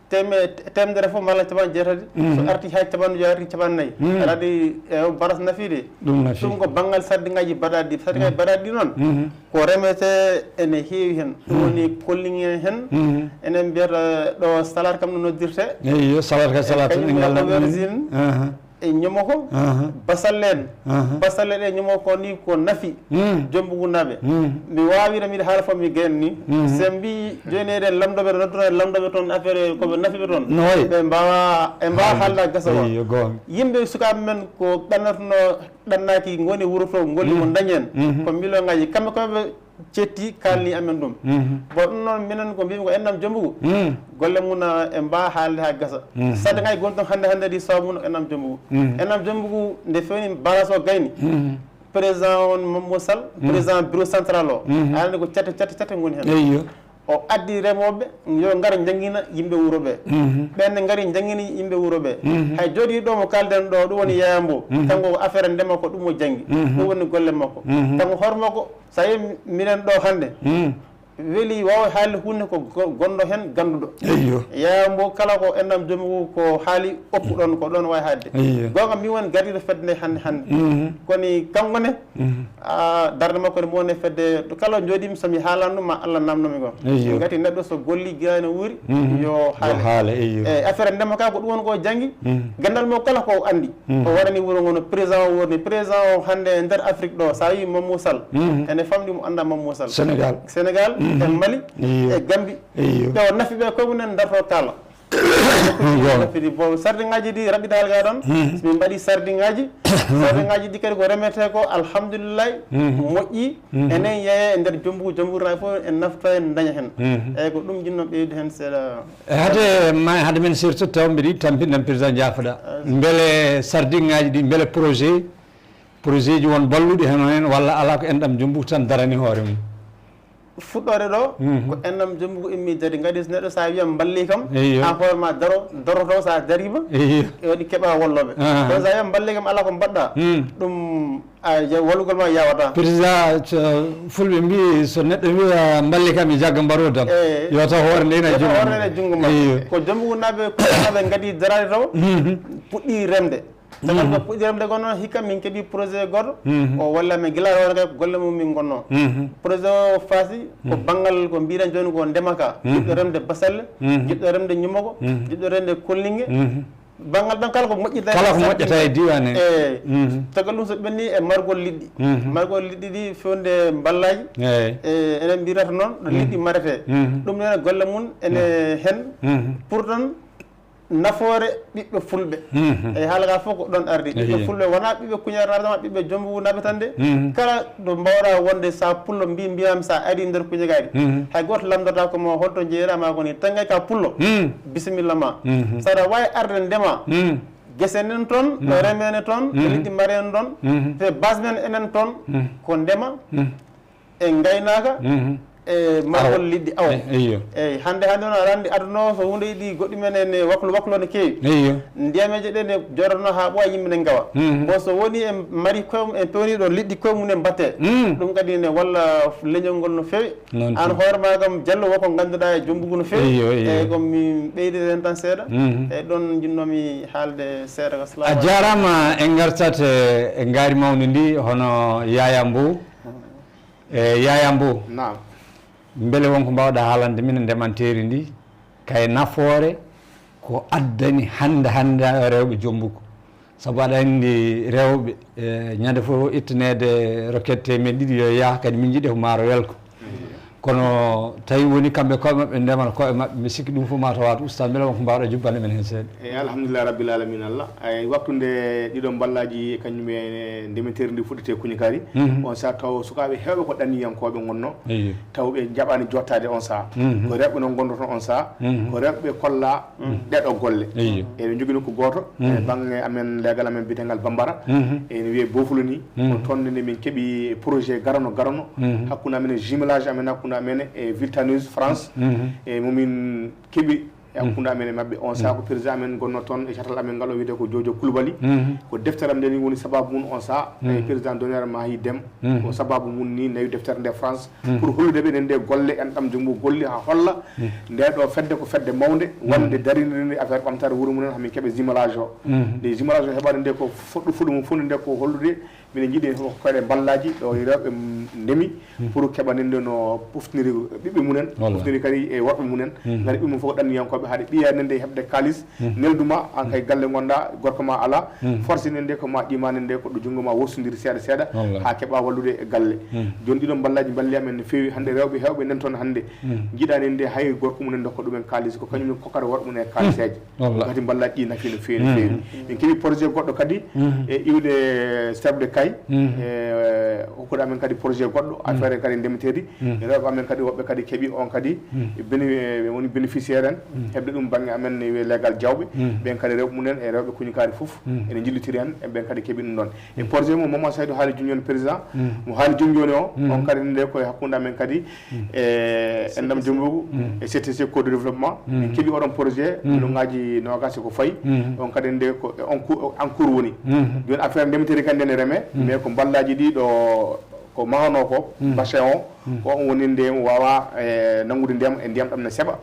teme-, teemedere fof malla capanɗe jeetati, so arti hay capanɗe joyi, arti capanɗe nayi. Aɗa anndi, e, o baras nafi de. Ɗum nafi. Ɗum ko banngal sardiŋaaji baɗaaɗi ɗi. Sardiŋaaji baɗaaɗi ɗi noon, ko remete ene heewi heen. Ɗum woni kolliŋe heen. Enen mbiyata ɗo salaat kam no noddirte. Eyi, yo salaat ka salaat tan, kañum e ngal aubergine. E ñomo ko, basalle en. Basalle ɗe ñomo ko ni ko nafi. Jombugu naaɓe. Mi waawino miɗo haala fof mi gayna ni. So en mbii jooni eɗen lamndoo ɓe, noddata en lamndoo ɓe toon affaire ko ɓe nafi ɓe toon. No wayi? Ɓe mbaawa, ɓe mbaawa haalde gasa o. Eyi, yo goonga. Yimɓe sukaaɓe men ko ɗannatno, ɗannaaki ngoni wuro to, ngoni ko dañi en. Ko million ngaji. Kamɓe ko ɓe cetti kaalni amen ɗum. Bon, ɗum noon minen ko mbimi ko ennam Jombugu. Golle mum, ah, e mbaa haalde haa gasa. Sardiŋaaji gonɗi toon hannde, hannde ɗi sababu mum ko ennam Jombugu. Ennam Jombugu nde fewni baras o gayni. Président on Mamadou Sall, président bureau central o. Aɗa anndi ko catte, catte, catte ngoni heen. Eyyo. O addi remooɓe yo ngar njanngina yimɓe wuro ɓe. Ɓen ne ngari njanngini yimɓe wuro ɓe. Hay jooɗiiɗo mo kaalden ɗo, ɗum woni Yaya Mbow. Kanko ko affaire ndema ko ɗum o janngi. Ɗum woni golle makko. Kanko hoore makko, so a yii minen ɗo hannde, weli waawa haalde huunde ko go-, gonɗo heen gannduɗo. Eyyo. Yaya Mbow kala ko ennam Jombugu ko haali oppu ɗon, ko ɗon waawi haalde. Eyyo. Goonga, mi woni gardiiɗo fedde nde hannde, hannde. Kono kanko ne, ah, darnde makko ne mo woni e fedde, ɗo kala njooɗiimi so mi haalanno ma Allah namno mi ko. Eyyo. Ngati neɗɗo so golli gila no wuuri, yo haale. Yo haale, eyyo. Eyi, affaire ndema ka ko ɗum woni ko janngi. Ganndal mo kala ko o anndi. O waɗani wuro ngo no président o woni. Président o hannde e nder Afrique ɗo, so a yii Mamadou Sall, ene famɗi mo annda Mamadou Sall. Sénégal. Sénégal, e Mali, e Gambie. Eyyo. Ɓe o nafi ɓe koye mumen darto kaala. Fidi bon, sardiŋaaji ɗi raɓɓitaali ga ɗon. So min mbaɗi sardiŋaaji, sardiŋaaji ɗi kadi ko remetee ko, alhamdulillahi, moƴƴi. Enen yeeya e nder Jommbugu, Jommbugu naɓe fof en nafta, en daña heen. Eyyi, ko ɗum jinno ɓeydude heen seeɗa. E hade ma, hade men surtout taw mbiɗi tampinɗam président jaafoɗa. Mbele sardiŋaaji ɗi, mbele projet, projet ji won balluɗi heno heen, walla alaa, ko enɗam Jommbugu tan darani hoore mum? Fuɗɗoore ɗo, ko enɗam Jommbugu immi dari. Ngadi so neɗɗo, so a wiyam mballi kam, eyyo, an hoore ma daro, daroto, so a dariima, eyyo, e waɗi keɓa wallooɓe. Aha. Kono so a wiyam mballi kam, alaa ko mbaɗɗa, ɗum, a, ya-, wallugol ma yawata. Président, so, fulɓe mbi, so neɗɗo wi, a, mballi kam e jagga mbaroodi am. Eyyi. Yo taw hoore nde ene e junngo ma. Eyyo. Ko Jommbugu naɓe, ko naɓe ngadi daraade taw, puɗɗi remde. Tagal ko puɗɗi remde ko noon, hikka min keɓi projet goto. O walla men gila hoore kay, ko golle mum min gonno. Projet o faasi ko banngal ko mbiɗen jooni ko ndema ka. Jiɗɗo remde basalle, jiɗɗo remde ñumoko, jiɗɗo remde kollinge. Banngal ɗon kala ko moƴƴi. Kala ko moƴƴata e diiwaan he. Eyyi. Tagal ɗum so ɓenni e margol liɗɗi. Margol liɗɗi ɗi fewde mballaaji. Eyyi. E, enen mbirata noon ɗo liɗɗi marete. Ɗum nene golle mum ene heen. Pour tan nafoore ɓiɓɓe fulɓe. E haala ka fof ko ɗon ardi. Ɓiɓɓe fulɓe wonaa ɓiɓɓe Kuñakarnaaɓe tan, ɓiɓɓe Jommbugu naɓe tan de. Kala ɗo mbawɗa wonde, sa pullo mbi, mbiyam sa ari nder Kuñakaari. Hay gooto lamndata ko mo holto jeeyɗa ma ko ni. Tan ngay ka pullo. Bisimilla ma. Saɗa waawi arde ndema. Gese nen toon, ɗo remene toon, ɗo liɗɗi marene toon. Te base men enen toon, ko ndema. E ngaynaaka, e margol liɗɗi awo. E-, eyyo. Eyyi, hannde, hannde noon aɗa anndi aduna o, so huunde yiɗi goɗɗi men ene waklo waklo no keewi. Eyyo. Ndiyameeje ɗe ne jooɗono haa ɓooya, yimɓe ne ngawa. Bon, so woni en mari koye mum, en pewni ɗo liɗɗi koye mum en mbatte. Ɗum kadi ne walla leñol ngol no feewi. Noon tigi. Aan hoore ma kam Jallo, wo ko ngannduɗaa e Jommbugu no feewi. Eyyo, eyyo. Eyyi, ko min ɓeydi heen tan seeɗa. E ɗon njinnoomi haalde seeɗa ko. A salamu aleykum. Jaaraama, en ngartat e ngaari mawndi ndi, hono Yaya Mbow. E, Yaya Mbow, naam, mbele won ko mbaawɗa haalande min e ndemanteeri ndi, kay nafoore ko addani hannde, hannde rewɓe Jommbugu? Sabu aɗa anndi rewɓe, e, ñande fof ittaneede roquette teemeɗɗe ɗiɗi yo yaah, kadi min njiɗi ko maaro welko. Kono tawi woni kamɓe koye maɓɓe ndemata koye maɓɓe, mi sikki ɗum fof ma tawat ustad, mbele won ko mbaawɗa jubbande men heen seeɗa? Eyi, alhamdulillah rabbil alamin Allah. Ay, waktu nde ɗiɗo mballaaji kañum e ndementeeri ndi fuɗɗete Kuñakaari, on saha taw sukaaɓe heewɓe ko ɗanniyankooɓe ngonnoo, taw ɓe njaɓaani jottaade on saha. Ko rewɓe noon ngonnoo toon on saha, ko rewɓe kollaa ɗeeɗoo golle. Eyi, ɓe njogino ko gooto e baŋŋe amen, leegal amen biyeteegal Bambara, ene wiyee Bofolo ni. Ko toon nde min keɓi projet garano garano hakkunde amen e jumelage amen, hakkunde amen e Viltaneuse France, e mo min keɓi e hakkunde amen e maɓɓe. On saha ko président amen gonnoo toon e catal amen ngal, o wiyetee ko Jojo Koulibaly. Ko deftere am nde ni woni sababu mum on saha, tawi président d'honneur Mahi Dem. Ko sababu mum ni nawi deftere nde France, pour hollude ɓe enen nde golle enɗam Jommbugu golli haa holla nde ɗo fedde ko fedde mawnde, wonde darinirinde affaire ɓamtaare wuro mumen, hamin keɓe jumelage o. Nde jumelage o heɓaade nde ko fuɗɗo fuɗɗo mum fof nde ko hollude Minen njiɗi heen fof ko koyɗe mballaaji ɗo rewɓe ndemi, pour keɓaninde no poftiniri ɓiɓɓe mumen, poftiniri kadi e worɓe mumen. Ngati ɓiɓɓe mum fof ko ɗanniyankooɓe, haade ɓiya nde nde heɓde kaalis, neldu ma, aan kay galle ngonɗa, gorko ma alaa, force nde nde ko ma ƴimaade nde ko ɗo junngo ma wostodiri seeɗa seeɗa, haa keɓa wallude e galle. Jooni ɗiɗo mballaaji mballi amen no feewi, hannde rewɓe heewɓe nan toon hannde, njiɗaani nde hay gorko mumen dokka ɗumen kaalis, ko kañum kokkata worɓe mum e kaaliseeje. Wallaahi. Ngati mballaaji ɗi nafi no feewi, no feewi. Min keɓi projet goɗɗo kadi e iwde Serbe de Kay, e hokkude amen kadi projet goɗɗo, affaire kadi ndemeteeri. E rewɓe amen kadi woɓɓe kadi keɓi on kadi, bene-, woni bénéficiaire en, heɓde ɗum bannge amen ne wiyee Leegal Jawɓe. Ɓen kadi rewɓe mum en e rewɓe Kuñikaari fof, ene njillitiri en, e ɓen kadi keɓi ɗum ɗon. E projet mo Mamadou Saydou haali jooni jooni président, mo haali jooni jooni o, on kadi nde koye hakkunde amen kadi, e enɗam Jommbugu, e C T C Code de Développement, min keɓi oɗon projet, million ngaji noogas ko fayi. On kadi nde ko e on cou-, en cours woni. Jooni affaire ndemeteeri kadi nde ne reme, mais ko mballaaji ɗi ɗo ko mahanoo ko, bassin o, ko on woni nde waawaa, e, nanngude ndiyam, e ndiyam ɗam ne seɓa.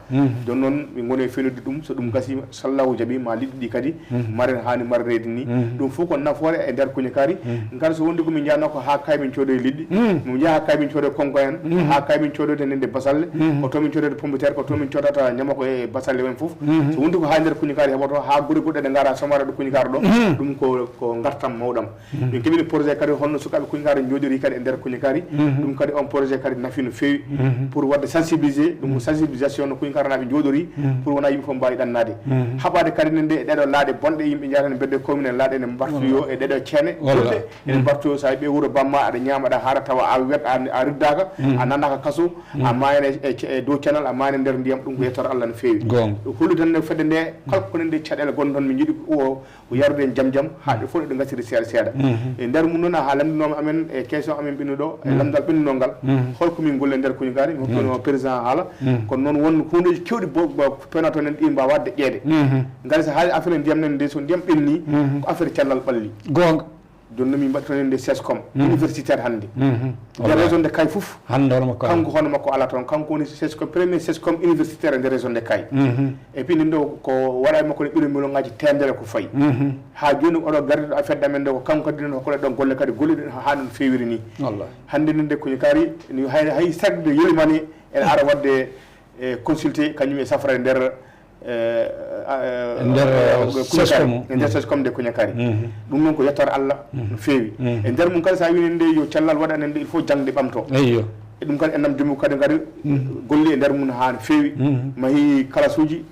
Jooni noon, min ngoni e fewnude ɗum, so ɗum gasii, so Allahu jaɓii, ma liɗɗi ɗi kadi maren haani mareede ni. Ɗum fof ko nafoore e nder Kuñikaari. Kadi so wonde ko min njahnoo ko haa kay min coodoye liɗɗi, min njaha haa kay min coodoye konko en, haa kay min coodoye nde basalle, ko to min coodoye pomme de terre, ko to min coodata ñamoko e basalle men fof. So wonde ko haa nder Kuñikaari heɓoto, haa gure goɗɗe ɗe ngara somara ɗo Kuñikaari ɗo, ɗum ko, ko ngartam mawɗam. Min keɓi projet kadi holno sukaaɓe Kuñikaari njooɗiri kadi e nder Kuñikaari. Ɗum kadi on projet kadi Nafi no feewi. Pour waɗde sensibiliser ɗum, ko sensibilisation no kuñkarnaaɓe njooɗori, pour wona yimɓe fof mbaawi ɗannaade. Haɓaade kadi ne nde e ɗeɗo laaɗe bonɗe yimɓe njahata ne mbedde commune en laaɗe ne mbartoyo e ɗeɗo ceene ɓurɗe ene mbartoyo. So a ɓe wuro bamma aɗa ñaama aɗa haara tawa a wet a riddaaka, a nanaka kaso, a maayana e dow canal, a maayana nder ndiyam. Ɗum ko yettoor Allah no feewi. Hollu tan nde fedde nde kala ko nande caɗeele gonɗon mi jiɗi o o yarude en jam jam haa ɗe fof ɗe ngasiri seeɗa seeɗa. E nder mum noon a haa lamndinooma amen e question amen ɓennuɗo e lamndal ɓennunoo ngal, holko min golle nder kuñi kaari mi hokkino président haala. Kono noon won hundeji kewɗi penato nen ɗi mbawa waɗde ƴeede. Ngari so haali affaire ndiyam nen nde so ndiyam ɓenni ko affaire callal ɓalli. Goonga. Jooni noon min mbaɗi toon nde sescom universitaire hannde. Nder région de Kay fof hannde hono makko kanko hono makko ala toon, kanko woni sescom premier sescom universitaire e nder région de Kay. Et puis nden ɗo ko waɗa e makko ne ɓiɗo million ngaji temedere ko fayi. Haa jooni oɗo gardiɗo a fedde amen nde ko kanko kadi nen hokkole ɗon golle kadi golliɗen haa ɗum feewiri ni. Hannde nen nde kuñi kaari ni hay hay sagde yelimani ene ara waɗde e consulté kañum e safra e nder e nder sescom e nder sescom de kuña kaari. Ɗum noon ko yettoore Allah no feewi. E nder mum kadi so a wii nde yo cellal waɗa nen nde il faut jangde ɓamto. Eyyo. E ɗum kadi ennam jumbu kadi ngari golli e nder mum haa no feewi. Mahi kalasuuji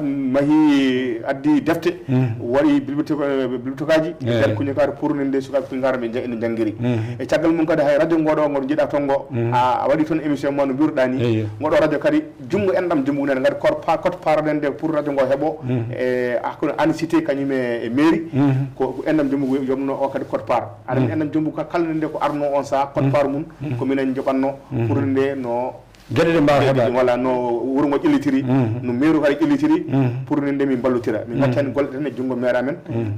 mahi addi defte, waɗi bibliothèque bibliothèque aji e nder kuña kaari pour nen nde sukaaɓe kuña kaari ɓe ene janngiri. E caggal mum kadi hay radio ngo ɗo ngo jiɗa toon ngo a waɗi toon émission ma no mbiruɗa ni. Ngoɗo radio kadi junngo enɗam jumbu nen ngati kot paaro nen nde pour radio ngo heɓo e hakkunde anicité kañum e mairie. Ko enɗam jumbu yomno o kadi kot paaro aɗa enɗam jumbu kala nde ko arno on saha kot paaro mum ko minen joɓanno pour nde no geɗe ɗe mbawa heɓade walla no wuro ngo ƴellitiri no mairie kadi ƴellitiri. Pour nde nde min mballotira min gacca hen golle tan e junngo maire amen.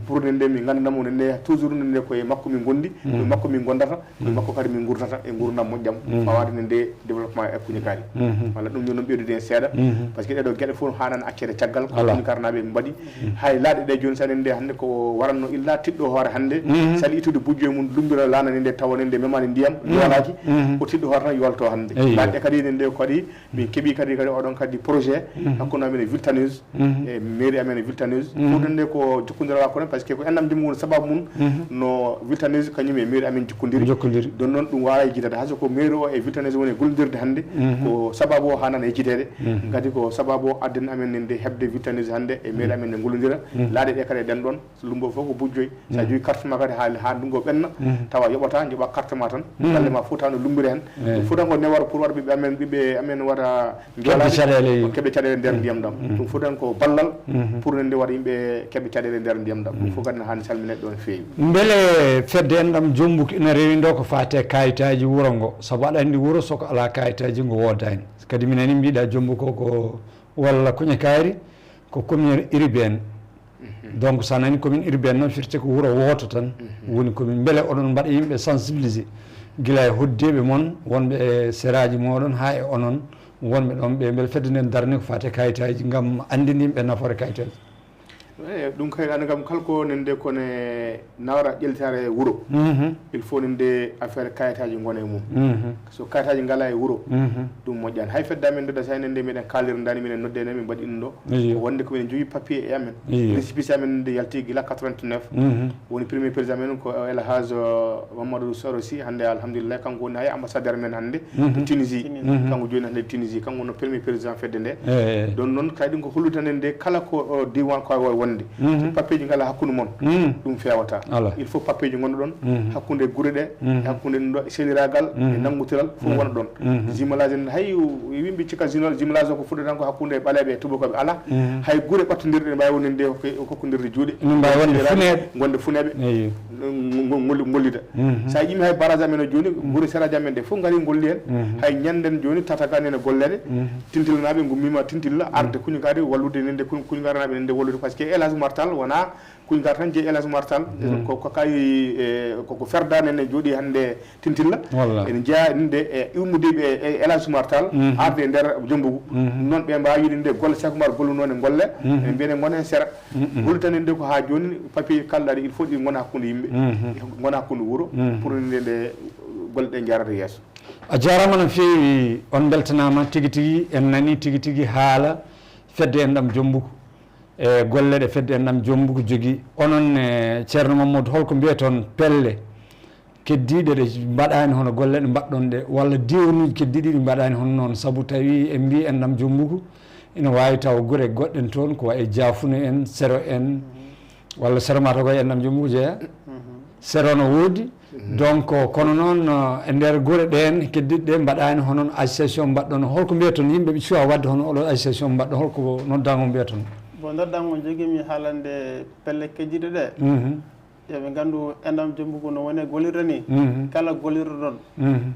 Pour nde nde min gandana mo nde toujours nde koye makko min gondi koye makko min gondata. Koye makko kadi min gurdata e gurdam moƴƴam fawade nde nde développement e kuñi kaari. Walla ɗum yo noon ɓeydude hen seeɗa. Par ce que ɗeɗo gueɗe fof hanani accede caggal ko kuñi karnaɓe ɓe mbaɗi. Hay laaɗe ɗe joni saɗen nde hannde ko waranno illa tiɗɗo hoore hannde saɗa ittude bujjo e mum lumbira lanani nde tawa nde memani ndiyam yolaki. Ko tiɗɗo hoore tan yolto hannde laaɗe ɗe kadi ene nde kadi min keeɓi kadi kadi oɗon kadi projet hakkunde amen e viltaneuse e mairie amen e viltaneuse fof nde ko jokkodiral hakkunde par ce que ko enɗam jumbu woni sababu mum. No viltaneuse kañum e mairie amen jokkodiri jokkodiri ɗon noon ɗum wawa e jiidade hay so ko mairie o e viltaneuse woni e gollodirde hannde ko sababu o hanana e jiideede. Kadi ko sababu o adden amen nde hebde viltaneuse hannde e mairie amen nde gollodira laaɗe ɗe kadi e ɗen ɗon. So lumbo fof ko bujjoy sa jogi carte ma kadi ha ha ndungo ɓenna tawa yoɓata joɓa carte ma tan galle ma fof taw no lumbiri hen. Ɗum fof tan ko newaro pour waɗa ɓiɓɓe amen ɓiɓɓe amen waɗa keɓde caɗele keɓde caɗele nder ndiyam ɗam ɗum fof tan ko ballal pour nde waɗa yimɓe keɓe caɗele nder ndiyam ɗam ɗum fof kadi no hani salmineɗe ɗo no feewi. Beele fedde en ɗam jombuk ina rewindo ko fate kayitaji wuro ngo sabu aɗa andi wuro soko ala kayitaji ngo wodani kadi minani mbiɗa jombuko ko walla kuña kaari ko commune urbaine. Donc so a nani commune urbaine noon firti ko wuro wooto tan woni commune beele oɗon mbaɗa yimɓe sensibilisé gila e hoddiɓe moon wonɓe e seraji moɗon ha e onon wonɓe ɗon ɓe beele fedde nden darni ko fate kayitaji gam andini yimɓe nafoore kayitaji. Eyi ɗum kay anda kam kala ko nande kone nawra ƴeltare wuro il faut nande affaire kayitaji gona e mum. So kayitaji ngala e wuro ɗum moƴƴani hay fedde amen nde ɗa sayne nde miɗen kaalirndani miɗen nodde ne min mbaɗi ɗum ɗo ko wonde ko miɗen jogui papier e amen récépissé amen nde yalti gila quatre-vingt-neuf. Woni premier président men ko elhage mamadou sorosi hande alhamdulillah kanko woni hay ambassadeur men hande to tunisie. Kanko joni hande tunisie kanko wonno premier président fedde nde ɗon noon kay ɗum ko hollude tan en nde kala ko diwan ko wonde papier ji ngala hakkude mon. Ɗum fewata il faut papier ji gonda ɗon hakkude guure ɗe e hakkude ɗum ɗo e seliragal e nangutiral fof wona ɗon. Jumelage en hay yimɓe cika jumelage o ko fuɗɗo tan ko hakkude ɓaleɓe e tubakoɓe ala hay guure ɓattodirɗe ne mbawi wonde nde kokkodirde juuɗe min mbawi wonde funeɓe gonde funeɓe gollida. Sa yimi hay barage amen o joni guure seraji amen ɗe fof gari golli hen hay ñanden joni tatagal ene gollede tintillanaɓe gummima tintilla arde kuñi kadi wallude nende kuñi garanaɓe nende wallude par ce que élage martal wona kuñi gar tan jeeyi élage martal ko kay koko ferdani ene jooɗi hande tintilla ene jeeya nde e ummudiɓe e élage martal arde e nder jombugu. Noon ɓe mbawi wiide nde golle sakumar golluno ne golle ene mbiyane gona hen sera. Hollitan en nde ko ha joni papier kalɗaɗe il faut ɗi gona hakkude yimɓe gona hakkude wuuro pour nde nde golle ɗe jarata yeeso. A jarama no fewi on beltanama tigi tigi en nani tigi tigi haala fedde en ɗam jombugu e golle ɗe fedde en ɗam jombugu jogi onon e ceerno mamadou holko mbiyaton pelle keddiiɗe ɗe mbaɗaani hono golle ɗe mbaɗɗon ɗe, walla diwanuuji keddiiɗi ɗi mbaɗaani hono noon, sabu tawi en mbii enɗam Jommbugu ina waawi tawa gure goɗɗen toon, ko wayi Jaafuno en, Sero en, walla Sero mata ko e enɗam Jommbugu jeeya. Sero no woodi. Donc, kono noon, eh, e nder gure ɗeen keddiiɗe ɗe mbaɗaani hono association mbaɗɗon, holko mbiyton yimɓe ɓe cuwa waɗde hono oɗo association mbaɗɗo, holko noddango mbiyton? Bon, noddango jogiimi haalande pelle keddiiɗe ɗe. Mhm. Yo ɓe nganndu enɗam Jommbugu no woni e gollirde ni. Mhm. Kala gollirɗo ɗon. Mhm.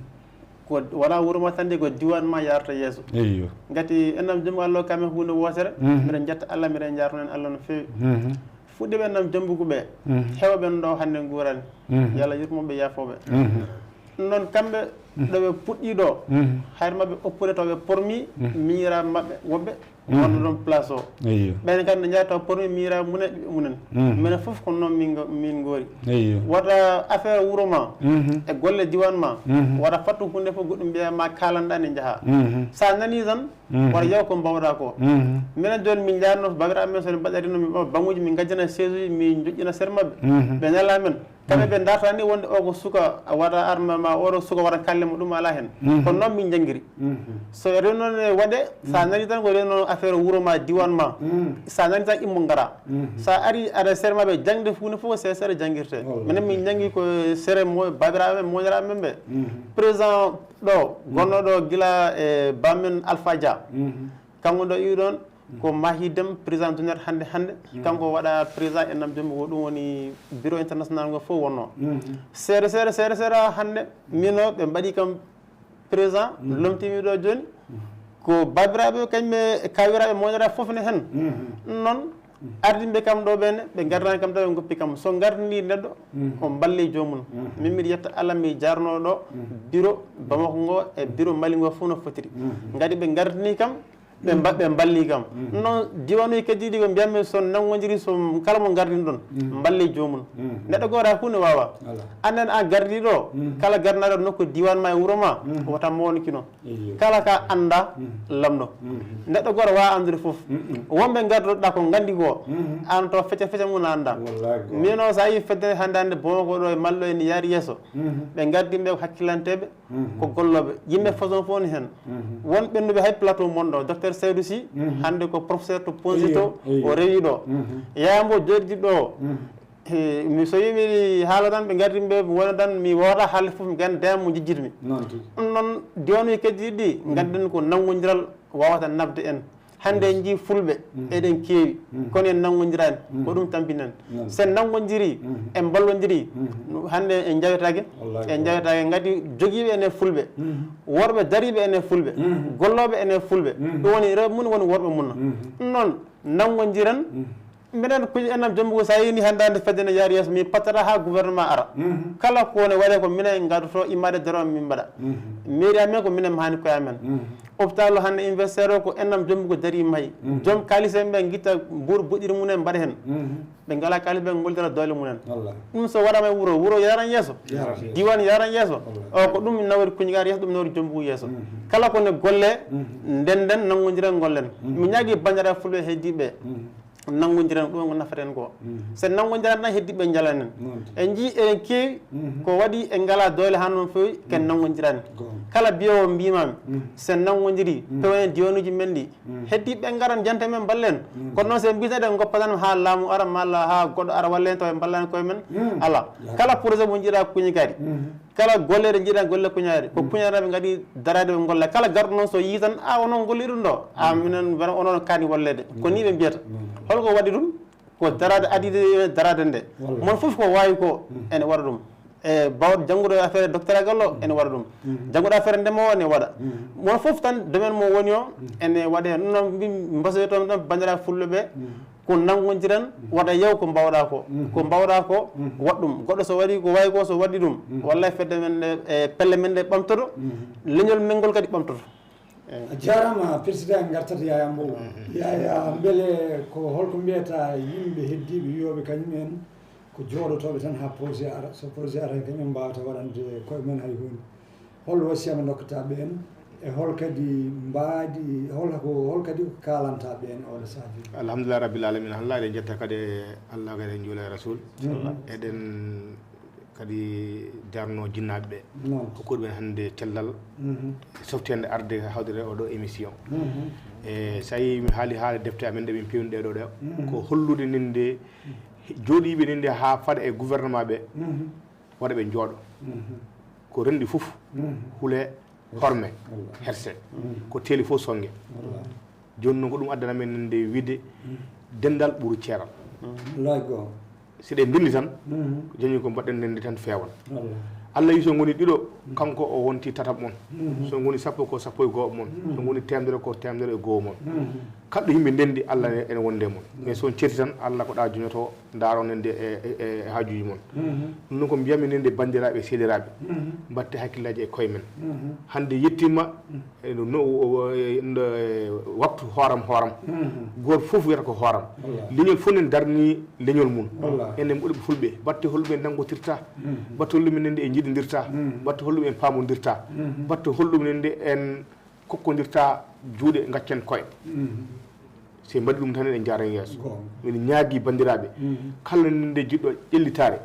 Ko wona wuro ma tan de, ko diwan ma yarata yeeso. Eyyo. Ngati enɗam Jommbugu Allah kame huunde wootere. Mhm. Mbiɗen njetta Allah, mbiɗen njaarno en Allah no feewi. Mhm. Fuɗɗiiɓe enɗam Jommbugu ɓe. Mhm. Heewɓe no ɗo hannde nguurani. Mhm. Yo Allah yurmo ɓe, yaafo ɓe. Mhm. Ɗum noon kamɓe ɗo ɓe puɗɗi ɗo. Mhm. Hayre maɓɓe oppude to ɓe pormi miñiraaɓe maɓɓe woɓɓe wonno ɗon place o. Eyyo. Ɓen kadi ne njaha taw pormi miñiraaɓe mumen e ɓiɓɓe mumen. Mhm. Minen fof ko noon min ngo- min ngoori. Eyyo. Wata affaire wuro ma. Mhm. E golle diwan ma. Mhm. Wata fattu huunde fof goɗɗum mbiya ma kalanɗa ne njaha. Mhm. Sa nani tan. Mhm. Wata yaw ko mbawɗa ko. Mhm. Minen jooni min njaarno babiraaɓe men, so ne mbaɗa rino min ɓaɓa baŋuji, min ngajjana seesuji, min joƴƴina sere maɓɓe. Mhm. Ɓe nela men. Kamɓe ɓe darta ni wonde o ko suka, wata arma ma oɗo suka wata kalle mo, ɗum ala hen. Mhm. Kono noon min janngiri. Mhm. So reno ne waɗe, sa nani tan ko reno affaire wuro ma, diwan ma. Mhm. Sa nani tan immo ngara. Mhm. Sa ari aɗa sere maɓɓe jangde fu ne fof ko sere sere janngirte. Wallahi. Minen min janngi ko sere mo babiraaɓe men, moƴiraaɓe men ɓe. Mhm. Président ɗo gonnoɗo gila e bammen Alpha Dia. Mhm. Kanko ɗo iwi ɗon ko Mahi Dem, président d'honneur hannde hannde. Mhm. Kanko waɗa président enɗam Jommbugu, ko ɗum woni bureau international ngo fof wonno. Mhm. Seeɗa seeɗa seeɗa seeɗa hannde mino ɓe mbaɗi kam président, lomtimi ɗo jooni. Mhm. Ko babiraaɓe kañum e kawiraaɓe moƴiraaɓe fof ne hen. Mhm. Ɗum noon ardinɓe kam ɗo ɓene ɓe gardani kam taw ɓe goppi kam. So gardini neɗɗo, mhm, o mballe joomum. Mhm. Min mbiɗa yetta Allah mi jarno ɗo, mhm, bureau Bamako ngo e bureau Mali ngo fof no fotiri. Mhm. Ngati ɓe gardini kam, ɓe mba- ɓe mballi kam. Mhm. Noon diwanuji keddiɗi ko mbiyatmi so nangodiri so kala mo gardini ɗon, mhm, mballe joomum. Mhm. Neɗɗo gooto hay hunde wawa. Ala. Annen an gardi ɗo, mhm, kala gardanaɗo nokku diwan ma e wuuro ma, mhm, wota mawnikino. Iyo. Kala ka annda, mhm, lamɗo. Mhm. Neɗɗo gooto wawa anndude fof. Mhm. Wonɓe ngarduɗa ko nganndi ko, mhm, an to fecce fecce mum a annda. Wallahi ko. Min o so a yi fedde hannde hannde Bamako ɗo e Mali ɗo ene yaari yeeso. Mhm. Ɓe ngardi ɓe ko hakkilanteeɓe, mhm, ko gollooɓe. Yimɓe façon fof ne heen. Mhm. Won ɓennduɓe hay plateau mon ɗo, docteur Seydou Sy, mhm, hannde ko professeur to Ponzi to, iyo, iyo, o rewi ɗo. Mhm. Yaya Mbow jooɗiɗo ɗo. Mhm. He, mi so yii mi haala tan ɓe ngardi ɓe wona tan mi wowata haalde fof mi ganda dema mo jejjitmi. Noon tigi. Ɗum noon diwanuji keddiɗi ɗi, mm, ngannden ko nanngondiral wawata nafde en. Hannde en njii fulɓe, mm, eɗen keewi, mm, kono en nanngondirani, mm, ko ɗum tampini en. Noon. So en nanngondirii, mm, en mballondirii, mm, hannde en njawetaake. Wallahi. En njawetaake ngati jogiiɓe ene fulɓe, mm, worɓe dariiɓe ene fulɓe, mm, gollooɓe ene fulɓe. Mm. Ɗum woni rewɓe mum woni worɓe mum. Mm. Ɗum noon nanngondiren. Mm. Minen kuji enɗam Jommbugu so a yini hannde hannde fedde ne yaari yeeso mi pattata ha gouvernement ara. Mhm. Kala ko ne waɗe ko minen ngardoto immade daro min mbaɗa. Mhm. Mairie amen ko minen mahani koye amen. Mhm. Hôpital o hannde universitaire o ko enɗam Jommbugu dari mahi. Mhm. Joom kalis en ɓe guitta buur boɗɗiri mumen mbaɗa hen. Mhm. Ɓe ngala kalis ɓe gollira doole mumen. Wallahi. Ɗum so waɗama e wuuro, wuuro yaran yeeso. Yaran yeeso. Diwan yaran yeeso. Wallahi. O ko ɗum nawori kuñgaar yeeso, ɗum nawori Jommbugu yeeso. Mhm. Kala ko ne golle, mhm, ndenden nanngodiren gollen. Mhm. Mi ñaagi bandiraɓe fulɓe heddiɓe. Mhm. Nanngondiren ko ɗum ko nafata en ko. Mhm. So en nanngondirani tan heddiɓe njalanen. Noon tigi. En njii eɗen keewi, mhm, ko waɗi en ngala doole haa noon feewi ken, mhm, nanngondirani. Goonga. Kala biyowo mbimami, mhm, so en nanngondirii, mhm, pewen diwanuuji men ɗi. Mhm. Heddiɓe ɓe ngaran janta men mballen. Mhm. Kono noon so en mbii tan eɗen ngoppa tan haa laamu ara malla haa goɗɗo ara walla en tawa en mballani koye men. Mhm. Ala. Yaha. Kala projet mo njiɗa kuñi kadi. Mhm. Kala golleeɗe njiɗa golle kuñaari ko, mm, kuñaari ɓe ngaɗi daraade ɓe ngolla kala garɗo noon so yii tan a onon golli ɗum ɗo a, mm, minen wona onon kaani walleede ko ni ɓe mbiyata. Mm. Holko waɗi ɗum? Ko daraade adide daraade nde. Wallahi. Mon fof ko waawi ko, mm, ene waɗa ɗum. E bawɗo jannguɗo affaire doctoragal o, mm, ene waɗa ɗum. Mm. Jannguɗo affaire ndema o ene waɗa. Mm. Mon fof tan domaine mo woni o, mm, ene waɗa heen ɗum noon mbin mbasoyto tan banndiraaɓe fulɓe ɓe. Mm. Ko nanngondiren, mm, wata yaw ko mbawɗa ko. Mm. Ko mbawɗa ko, mm, waɗ ɗum. Goɗɗo so waɗi ko wayi ko so waɗi ɗum, mm, wallahi fedde men nde e pelle men ɗe ɓamtoto, mm, leñol men ngol kadi ɓamtoto. Eyi. A jaaraama président en ngartat Yaya Mbow. Mm. Yaya, mbele ko holko mbiyata yimɓe heddiiɓe wiyooɓe kañum en ko jooɗotooɓe tan haa projet ara, so projet ara kañum en mbaawata waɗande koye men hay huunde? Hol wasiya mo ndokkata ɓeen? E hol kadi mbaadi, hol ko, hol kadi ko kaalanta ɓeen oɗo sahaa? Alhamdulillah rabbil alamin. Allah eɗen jetta kadi e Allah kadi en juula e Rasul. Mhm. Eɗen Kadi darno jinnaaɓe ɓe, hokkude ɓen hannde cellal, softeende arde hawdere oɗo émission. E so tawi mi haali haala defte amen ɗe min pewni ɗe ɗo ɗe, ko hollude ninde jooɗiiɓe ninde haa faɗa e gouvernement ɓe, waɗa ɓe njooɗo. Ko renndi fof hule, horme, herse, ko teeli fof songe. Jooni noon ko ɗum addana men nde wiide denndal ɓuri ceeral. Laaj goo. Si ɗe ndenndi tan, ko jooni ko mbaɗɗen ndenndi tan feewan. Allah yi so ngoni ɗiɗo, kanko o wonti tataɓo mon. So ngoni sappo ko sappo e go'o mon. So ngoni teemedere ko teemedere e go'o mon. Kala ɗo yimɓe ndenndi, Allah ene wondi e mon. Mais so on ceerti tan, Allah ko ɗa joñoto, ndaaro nende e, e, e haajuuji mon. Ɗum noon ko mbiyami nende banndiraaɓe e seeɗiraaɓe, mbatte hakkillaaji e koye men. Hannde yettiima e no, no, o, o, e, ndo, e, waktu hooram hooram. Gooto fof wiyata ko hooram. Leñol fof ne darni leñol mum. Enen ɓurɓe fulɓe, mbatte holɗum en nanngotirta, mbatte holɗum en nende en njiɗindirta, mbatte holɗum en paamondirta, mbatte holɗum nende en kokkondirta juuɗe, ngaccen koye. So en mbaɗi ɗum tan, eɗen njaara yeeso. Miɗo ñaagii banndiraaɓe, kala nde jiɗɗo ƴellitaare,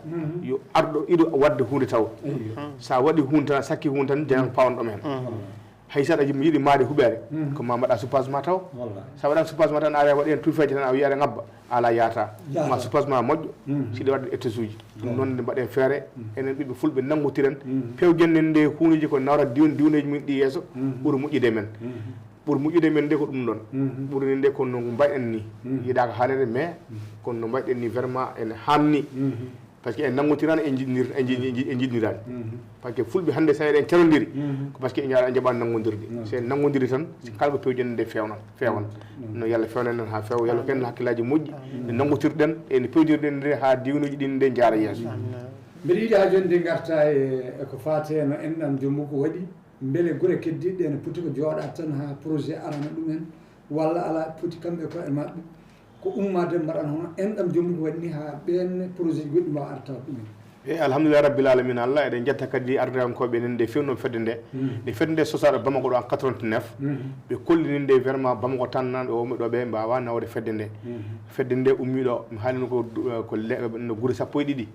yo arɗo ido waɗde huunde taw. So a waɗi huunde tan, a sakki huunde tan, janan pawanɗo men. Hay so aɗa yiɗi maayde huɓeere, ko ma mbaɗa suppasement taw. So a waɗaani suppasement tan, a ara waɗi heen tuufeeje tan, a wiyi aɗa ngabba, alaa yaata. Ma suppasement moƴƴo, si ɗi waɗde étages uji. Ɗum noon nde mbaɗen feere, enen ɓiɓɓe fulɓe nanngotiren, pewjen nde huundeeji ko nawra diwne, diwneeji mum ɗi yeeso, ɓuri moƴƴude men. Ɓuri moƴƴude men nde ko ɗum ɗon. Ɓuri nde ko no mbayɗen ni. Yiɗaaka haalede, mais kono no mbayɗen ni vraiment ene haanni. Parce que en nanngotirani, en njiɗnir-, en njiɗ-, en njiɗ-, en njiɗnirani. Parce que fulɓe hannde so eɗen calondiri, ko parce que en njaɓaani nanngondirde. So en nanngondiri tan, si kala ko pewjen nde fewnan, fewan. No Yalla fewnan en haa fewa, Yalla ko en hakkillaaji moƴƴi, nde nanngotirɗen, e nde pewdirɗen nde haa diwnuuji ɗin nde njaara yeeso. Mbiɗa yiɗi haa jooni nde ngarta e, e ko faati e no enɗam jommu ko waɗi. Mbele gure keddiiɗe ɗe ne poti ko jooɗaade tan haa projet arana ɗumen, walla alaa, poti kamɓe e koye maɓɓe ko ummaade mbaɗan hono enɗam jommu ko waɗi ni haa ɓeen projet ji goɗɗi mbaawa arde tawa ɗumen? Eyi, alhamdulillahi rabbil alamina, Allah, eɗen njetta kadi ardiyankooɓe enen nde fewnoo fedde nde. Nde fedde nde sosaɗo Bamako ɗo en quatre-vingt-neuf, ɓe kolli ni nde vraiment Bamako tan nan ɓe wonɓe ɗo ɓe mbaawa nawde fedde nde. Fedde nde ummii ɗo, mi haalino ko du-, ko le-, no gure sappo e ɗiɗi.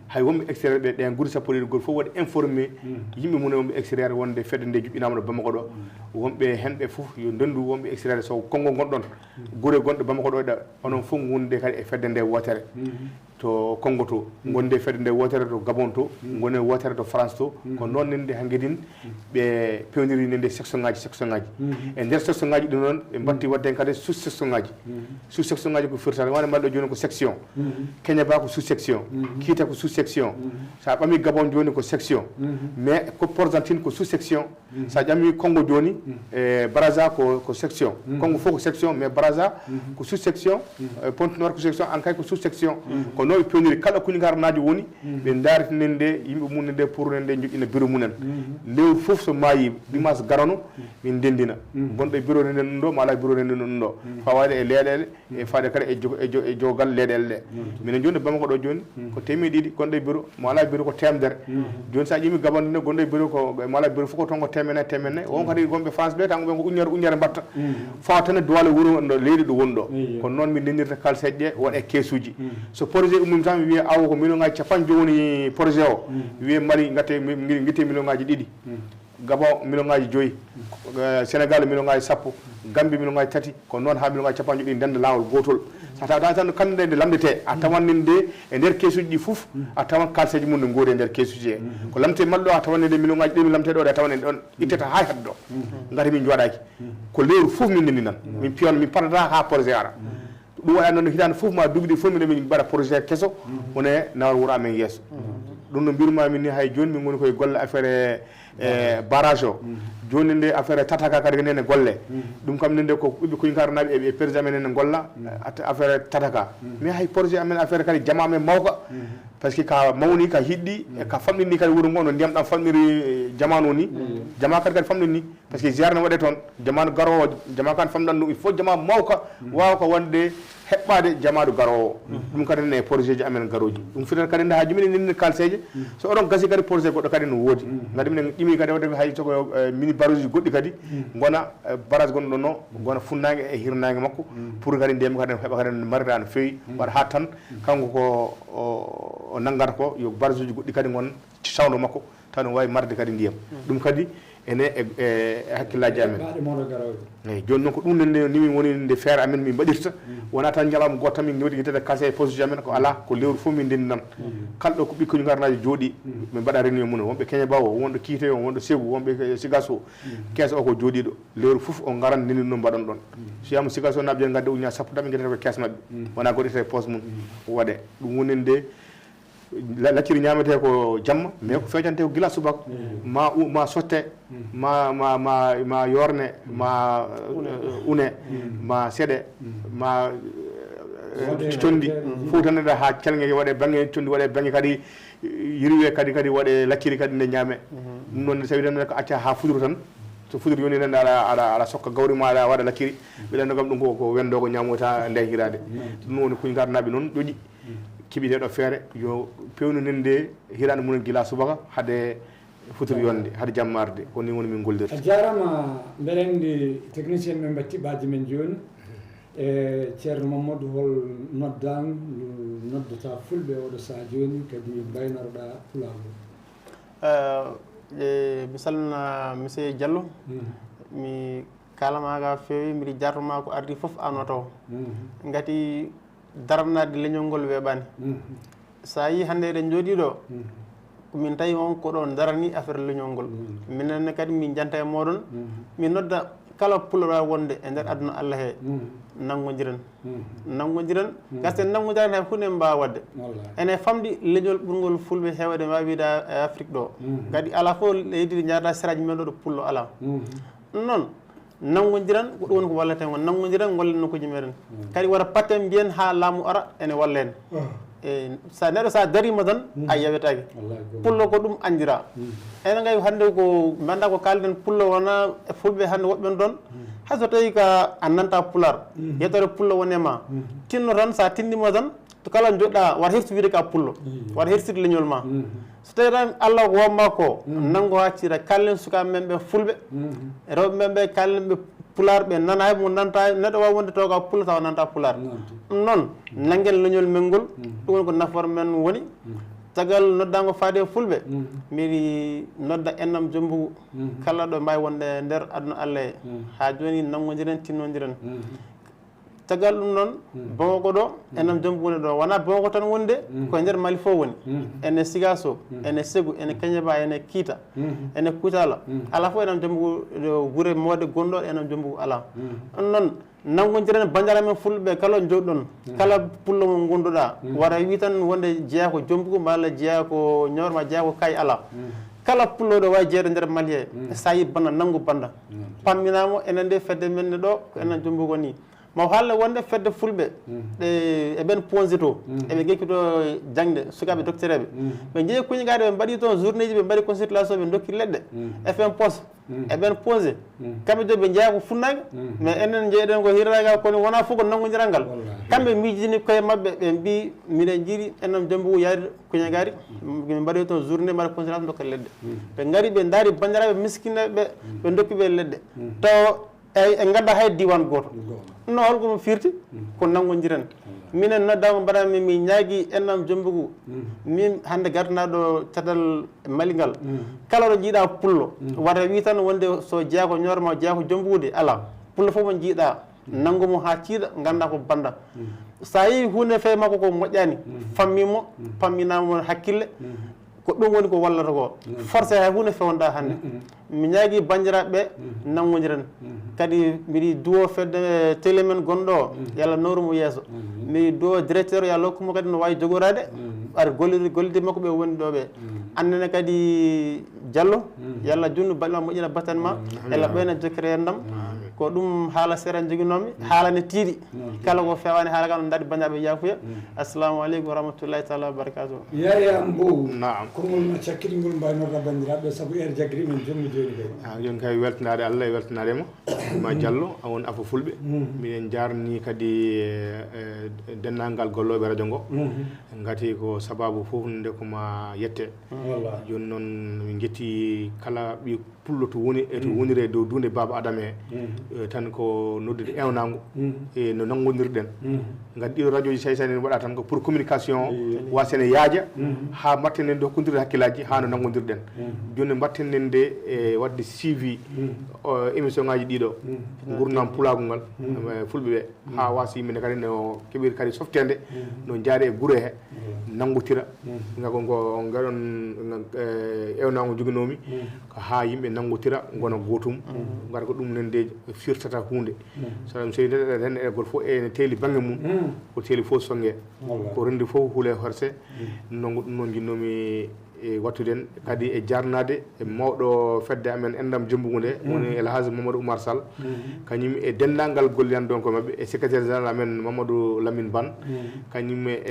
Hay wonɓe extérieur ɓe, ɗen gure sappo e ɗiɗi, gooto fof waɗi informé yimɓe mum e wonɓe extérieur wonde fedde nde juɓɓinaama ɗo Bamako ɗo. Wonɓe hen ɓe fof yo ndenndu wonɓe extérieur so Kongo ngonɗon. Gure gonɗe Bamako ɗo ɗe, onon fof ngonde kadi e fedde nde wootere. To Kongo to, ngonde fedde nde wootere to Gabon to, ngonde wootere to France to. Ko noon nende hanki din ɓe pewniri nende section ngaji, section ngaji. E nder section ngaji ɗin noon, ɓe mbatti waɗde hen kadi sous section ngaji. Sous section ngaji ko firtata, wano mbaɗɗo jooni ko section. Keñaba ko sous section. Kiita ko sous section. Sa ɓami Gabon jooni ko section. Mais ko Port-Gentil ko sous section. Sa ƴami Kongo jooni, e Brazza ko, ko section. Kongo fof ko section, mais Brazza ko sous section. E Pointe-Noire ko section, Ankay ko sous section. Ko noon ɓe pewniri kala kuñkarnaajo woni, ɓe ndaritinen nde yimɓe mum nde pour nde joƴƴina bureau mumen. Lewru fof so maayi dimanche garano, min ndenndina. Gonɗo e bureau nde ɗum ɗo, mo alaa bureau nde ɗum ɗo. Fawaade e leyɗeele, e faade kadi e jo-, e jo-, e jogal leyɗeele ɗe. Minen jooni Bamako ɗo jooni, ko teemeɗɗe ɗiɗi gonɗo e bureau, mo alaa bureau ko teemedere. Jooni sa ƴeewi Gabon ne gonɗo e bureau ko, mo alaa bureau fof ko toon ko teemedde, teemedde. Won kadi gonɓe France ɓe, tan ɓe ko ujunere, ujunere mbatta. Fawa tan e duwale wuro no leydi ɗo woni ɗo. Kono noon min ndendirta kalseeje ɗe, waɗa e keesuuji. So projet ummima tan, mi wiya awo ko million ngaji capanɗe joyi woni projet o. Mi wiya Mali, gatte, mi, mi, guitte million ngaji ɗiɗi. Gabon, million ngaji joyi. Eh, Sénégal, million ngaji sappo. Gambie, million ngaji tati. Ko noon haa million ngaji capanɗe joyi ɗi ndenda laawol gootol. Sa tawa tan kande nde lamndete, a tawan nde e nder keesuuji ɗi fof, a tawan kalseeji mum ne ngoodi e nder keesuuji he. Ko lamte mal ɗo, a tawan nde million ngaji ɗiɗi lamte ɗo, a tawan en ɗon ittata haa heddo. Ngati min jooɗaaki. Ko lewru fof min ndendinan. Min piyon, min patata haa projet ara. Ɗum waɗa noon hitaande fof ma duuɓi ɗi fof minen min mbaɗa projet keso, wone nawal wuro amen yeeso. Ɗum no mbirma min ni hay jooni min ngoni koye golle affaire e barrage o. Jooni nde affaire tataka kadi ko nene golle. Ɗum kam nde ko ɓiɓɓe kuñkarnaaɓe e, e président men nene golla, at-, affaire tataka. Mais hay projet amen affaire kadi jama amen mawka. Parce que ka mawni, ka hiɗɗi, e ka famɗini kadi wuro ngo no ndiyam ɗam famɗiri, e, jamaanu ni. Jama kadi kadi famɗini. Parce que ziyaara no waɗee toon, jamaanu garoowo, jama kan famɗan ɗum, il faut jama mawka, waawa ko wonde heɓɓaade jamaanu garoowo. Ɗum kadi ne e projet ji amen garooji. Ɗum firata kadi nde haa jumini nin kalseeje. So oɗon gasi kadi projet goɗɗo kadi no woodi. Ngadi minen ƴimi kadi waɗde hay soko, eh, mini barrage goɗɗi kadi, ngona, eh, barrage gonɗo ɗo no, ngona funnaange e hirnaange makko, pour kadi ndiyam kadi heɓa kadi marira no feewi, waɗa haa tan, kanko ko, o, Ko nanngata ko yo barge uji goɗɗi kadi ngon sawndo makko, tawa no waawi marde kadi ndiyam. Ɗum kadi ene e, e, e hakkillaaji amen. Baɗe moɗo garowe. Eyi, jooni noon ko ɗum nde, nde ni min woni nde feere amen min mbaɗirta. Wonaa tan ñalawma gooto tan min ngewti ngettata kase e poste ji amen, ko alaa, ko lewru fof min ndendinan. Kala ɗo ko ɓikkoy ngarnaaji jooɗi, min mbaɗa réunion mum, wonɓe Keñe Bawo, wonɗo Kiite, wonɗo Segu, wonɓe Sigaso. Kees o ko jooɗiiɗo. Lewru fof o ngaran ndendinon mbaɗon ɗon. So yiyama Sigaso naaɓe joni ngadde uña sappo tan ɓe ngettata ko kees maɓɓe. Wonaa goɗɗo e poste mum. Waɗe. Ɗum woni nde La-, lacciri ñaametee ko jamma, mais ko feeñantee ko gila subaka. Ma u-, ma sotte, ma, ma, ma, ma yoorne, ma, eh, une, ma seɗe, ma, eh, condi. Fof tan nde haa calnge waɗe bannge condi, waɗe bannge kadi yirwe kadi, kadi waɗe lacciri kadi nde ñaame. Ɗum noon, so tawi tan ko acca haa futuro tan, so futuro yoni tan aɗa, aɗa, aɗa sokka gawri ma, aɗa waɗa lacciri. Mbiɗa anndi kam ɗum ko, ko wendo ko ñaamota nde hiraade. Ɗum woni kuñkarnaaɓe noon ƴoƴi. Keɓiteeɗo feere yo pewnu nande hiraande mum gila subaka hade futuro yonde, hade jammaarde. Ko ni woni min goldirta. A jaaraama, mbeɗa anndi technicien men mbaɗti baaji men jooni. E Ceerno Mamadou, hol noddaango ndu noddata fulɓe oɗo sahaa jooni, kadi mbaynorɗa pulaar ngu? Eh, eh, mi salmina monsieur Diallo. Mi kaalama ga feewi, mbiɗa jartuma ko ardi fof ano taw. Ngati daranaade leñol ngol weeɓaani. So a yii hannde eɗen njooɗii ɗo, ko min tawi on ko ɗo darani affaire leñol ngol. Minen ne kadi min janta e mooɗon, min nodda kala pullo ɗo wonde e nder aduna Allah he, nanngondiren. Nanngondiren, gasten nanngondiren hay huunde en mbaawa waɗde. Ene famɗi leñol ɓurngol fulɓe heewde, mi waawi wiide e Afrique ɗo. Kadi alaa fof leydi ndi njaada seraaji men ɗo ɗo pullo alaa. Ɗum noon, nanngondiren, ko ɗum woni ko walleten on. Nanngondiren, ngollen nokkuuji meɗen. Kadi wata patten mbiyen haa laamu ara, ene walla en. E, sa neɗɗo sa darima tan, a yawetaake. Pullo ko ɗum anndira. Enen kay hannde ko, mi annda ko kaalden pullo wona e fulɓe hannde woɓɓe en ɗon. Hay so tawi ka a nanta pulaar, yettere pullo wone ma. Tinno tan, sa tindima tan, to kala joɗɗa, wata hirsu wiide ka pullo. Wata hirsir leñol ma. So tawi tan Allah ko wamma ko, nanngo haa ciira, kallen sukaaɓe men ɓe fulɓe, rewɓe men ɓe, kallen ɓe pulaar, ɓe nana hay mo nanta, neɗɗo waawi wonde to ka pullo tawa nanta pulaar. Ɗum noon, nanngen leñol men ngol, ɗum woni ko nafoore men woni. Caggal noddaango faade e fulɓe, mbiɗi nodda ennam Jombugu, kala ɗo mbaawi wonde nder aduna Allah he. Haa jooni nanngondiren, tinnondiren. Caggal ɗum noon, Bamako ɗo, enen Jombugu woni ɗo. Wonaa Bamako tan woni de, ko e nder Mali fof woni. Ene Sigaso, ene Segu, ene Keñeba, ene Kiita, ene Kucala. Alaa fof enen Jombugu, ɗo gure mawɗe gonɗo, enen Jombugu alaa. Ɗum noon, nanngondiren banndiraaɓe men fulɓe kala jooɗɗon, kala pullo mo ngonduɗa, wata wi tan wonde jeyaa ko Jombugu, ma Allah jeyaa ko Ñooro, ma jeyaa ko Kaay, alaa. Kala pullo ɗo waawi jeeyde nder Mali he, sa yi banda, nanngu banda. Pamminaa mo, enen de fedde men ne ɗo, ko enen Jombugu woni. Ma haalle wonde fedde fulɓe, ɗe, e ɓen ponze to, eɓe ngekki to jaŋde, sukaaɓe docteur eɓe. Ɓe njehi Kuñagaari, ɓe mbaɗi toon journée ji, ɓe mbaɗi consultation, ɓe ndokki leɗɗe. F M poste, e ɓen ponze. Kamɓe jooni ɓe njeyaa ko funnaange, mais enen njeeɗen ko hirnaange, kono wonaa fof ko nanngondiral ngal. Kamɓe miijini koye maɓɓe, ɓe mbi, miɗen njiɗi enen Jombugu yaade Kuñagaari, min mbaɗi toon journée, mbaɗa consultation, ndokka leɗɗe. Ɓe ngari, ɓe ndaari banndiraaɓe miskinɓe ɓe, ɓe ndokki ɓe leɗɗe. Taw Eyi, en ngadda hay diiwaan gooto. Ɗum no holko ɗum firti? Ko nanngondiren. Minen noddaama mbaɗa mi, mi ñaagi ennam Jombugu. Min hannde gardanaaɗo catal Mali ngal. Kala ɗo jiiɗa pullo, wata wi tan wonde so jeyaa ko Ñooro ma, jeyaa ko Jombugu de, alaa. Pullo fof mo jiiɗa, nanngu mo haa ciiɗa, ngannda ko banda. So a yii huunde fee makko ko moƴƴaani, fammi mo, famminaa mo hakkille, ko ɗum woni ko wallata ko. Forcé hay huunde fewnda hannde. Mi ñaagi banndiraaɓe ɓe, nanngondiren. Kadi mbiɗi duwo fedde télé men gonɗo o, yo Allah nawru mo yeeso. Mbiɗi duwo directeur, yo Allah hokku mo kadi no waawi jogoraade. Ar gollirde, gollirde makko ɓe woni ɗo ɓe. Annene kadi Diallo, yo Allah junnu balɗe ma, moƴƴina batten ma. Yo Allah ɓeyna jokkere enɗam. Ko ɗum haala seeɗa joginoomi, haala ne tiiɗi. Kala ko fewaani haala kam, ndaari banndiraaɓe yaafuya. Assalamu aleykum wa rahmatullahi taala wa barakatuh. Yaya Mbow, naam, konngol ma cakkitiingol mbaynorɗa banndiraaɓe, sabu heure jaggiri men jommi jooni kay. Ah, jooni kay weltanaade Allah e weltanaade ma. Ma Diallo, a won afo fulɓe. Minen njaarni kadi, eh, eh, denndaangal gollooɓe radio ngo. Ngati ko sababu fof nde ko ma yette. Wallahi. Jooni noon min njetti kala ɓiy pullo to woni e to woniri e dow duunde Baaba Adama he. Eh, tan ko noddude ewnango, e no nanngondirɗen. Ngati ɗiɗo rajooji, so tawi ene waɗa tan ko pour communication, wasa ene yaaja, haa mbatten en ɗo kondirde hakkillaaji, haa no nanngondirɗen. Jooni mbatten en nde e waɗde suivi, o, émission ngaji ɗiɗo, ngurnam pulaagu ngal, e, fulɓe ɓe, haa wasa yimɓe nde kadi no keɓiri kadi softeende, no njaari e gure he, nanngotira. Nga ko, ko ngaɗon, nga, e, ewnango joginoomi, ko haa yimɓe nanngotira, ngona gootum. Ngara ko ɗum nen de firtata huunde. So ɗum seydi tan e gooto fof ene teeli bannge mum, ko teeli fof sonnge. Ko renndi fof huule horse. Nongo ɗum noon njinnoomi e wattude en, kadi e jaarnaade e mawɗo fedde amen enɗam jombugu nde, woni El Hadj Mamadou Oumar Sall, kañum e denndaangal gollirannoo ko maɓɓe, e secrétaire général amen Mamadou Lamine Ban, kañum e,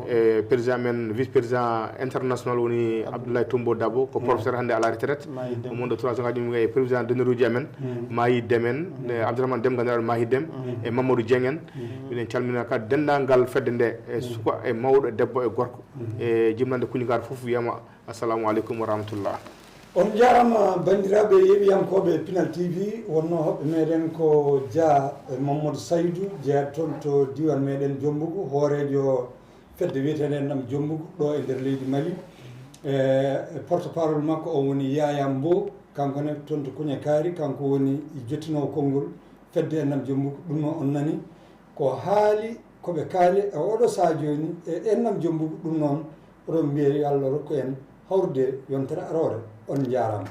e président amen, vice président international woni Abdoulaye Tombo Dabo, ko professeur hannde à la retraite, omo ɗo trois ans, kañum e président d'honneur uji amen, Mahi Dem en, e Abdourahmane Dem, ganndaaɗo Mahi Dem, e Mamadou Dieng en. Miɗen calmina kadi denndaangal fedde nde, e suka, e mawɗo, e debbo, e gorko, e jimlande kuñikaar fof wiyama assalamu aleykum wa rahmatullah. On njaaraama, banndiraaɓe yeeɓiyankooɓe Pinal T V, wonnoo hoɓɓe meɗen ko Dia, e Mamadou Saydou, jeyaa toon to diiwaan meɗen Jommbugu, hooreejo fedde wiyeteende enɗam Jommbugu ɗo e nder leydi Mali. E, e porte-parole makko o woni Yaya Mbo, kanko ne toon to Kuñakaari, kanko woni jottinoowo konngol fedde enɗam Jommbugu. Ɗum noon on nani ko haali, ko ɓe kaali e oɗo sahaa jooni e enɗam Jommbugu. Ɗum noon, oɗon mbiya yo Allah rokku en hawrude yontere aroore. On njaaraama.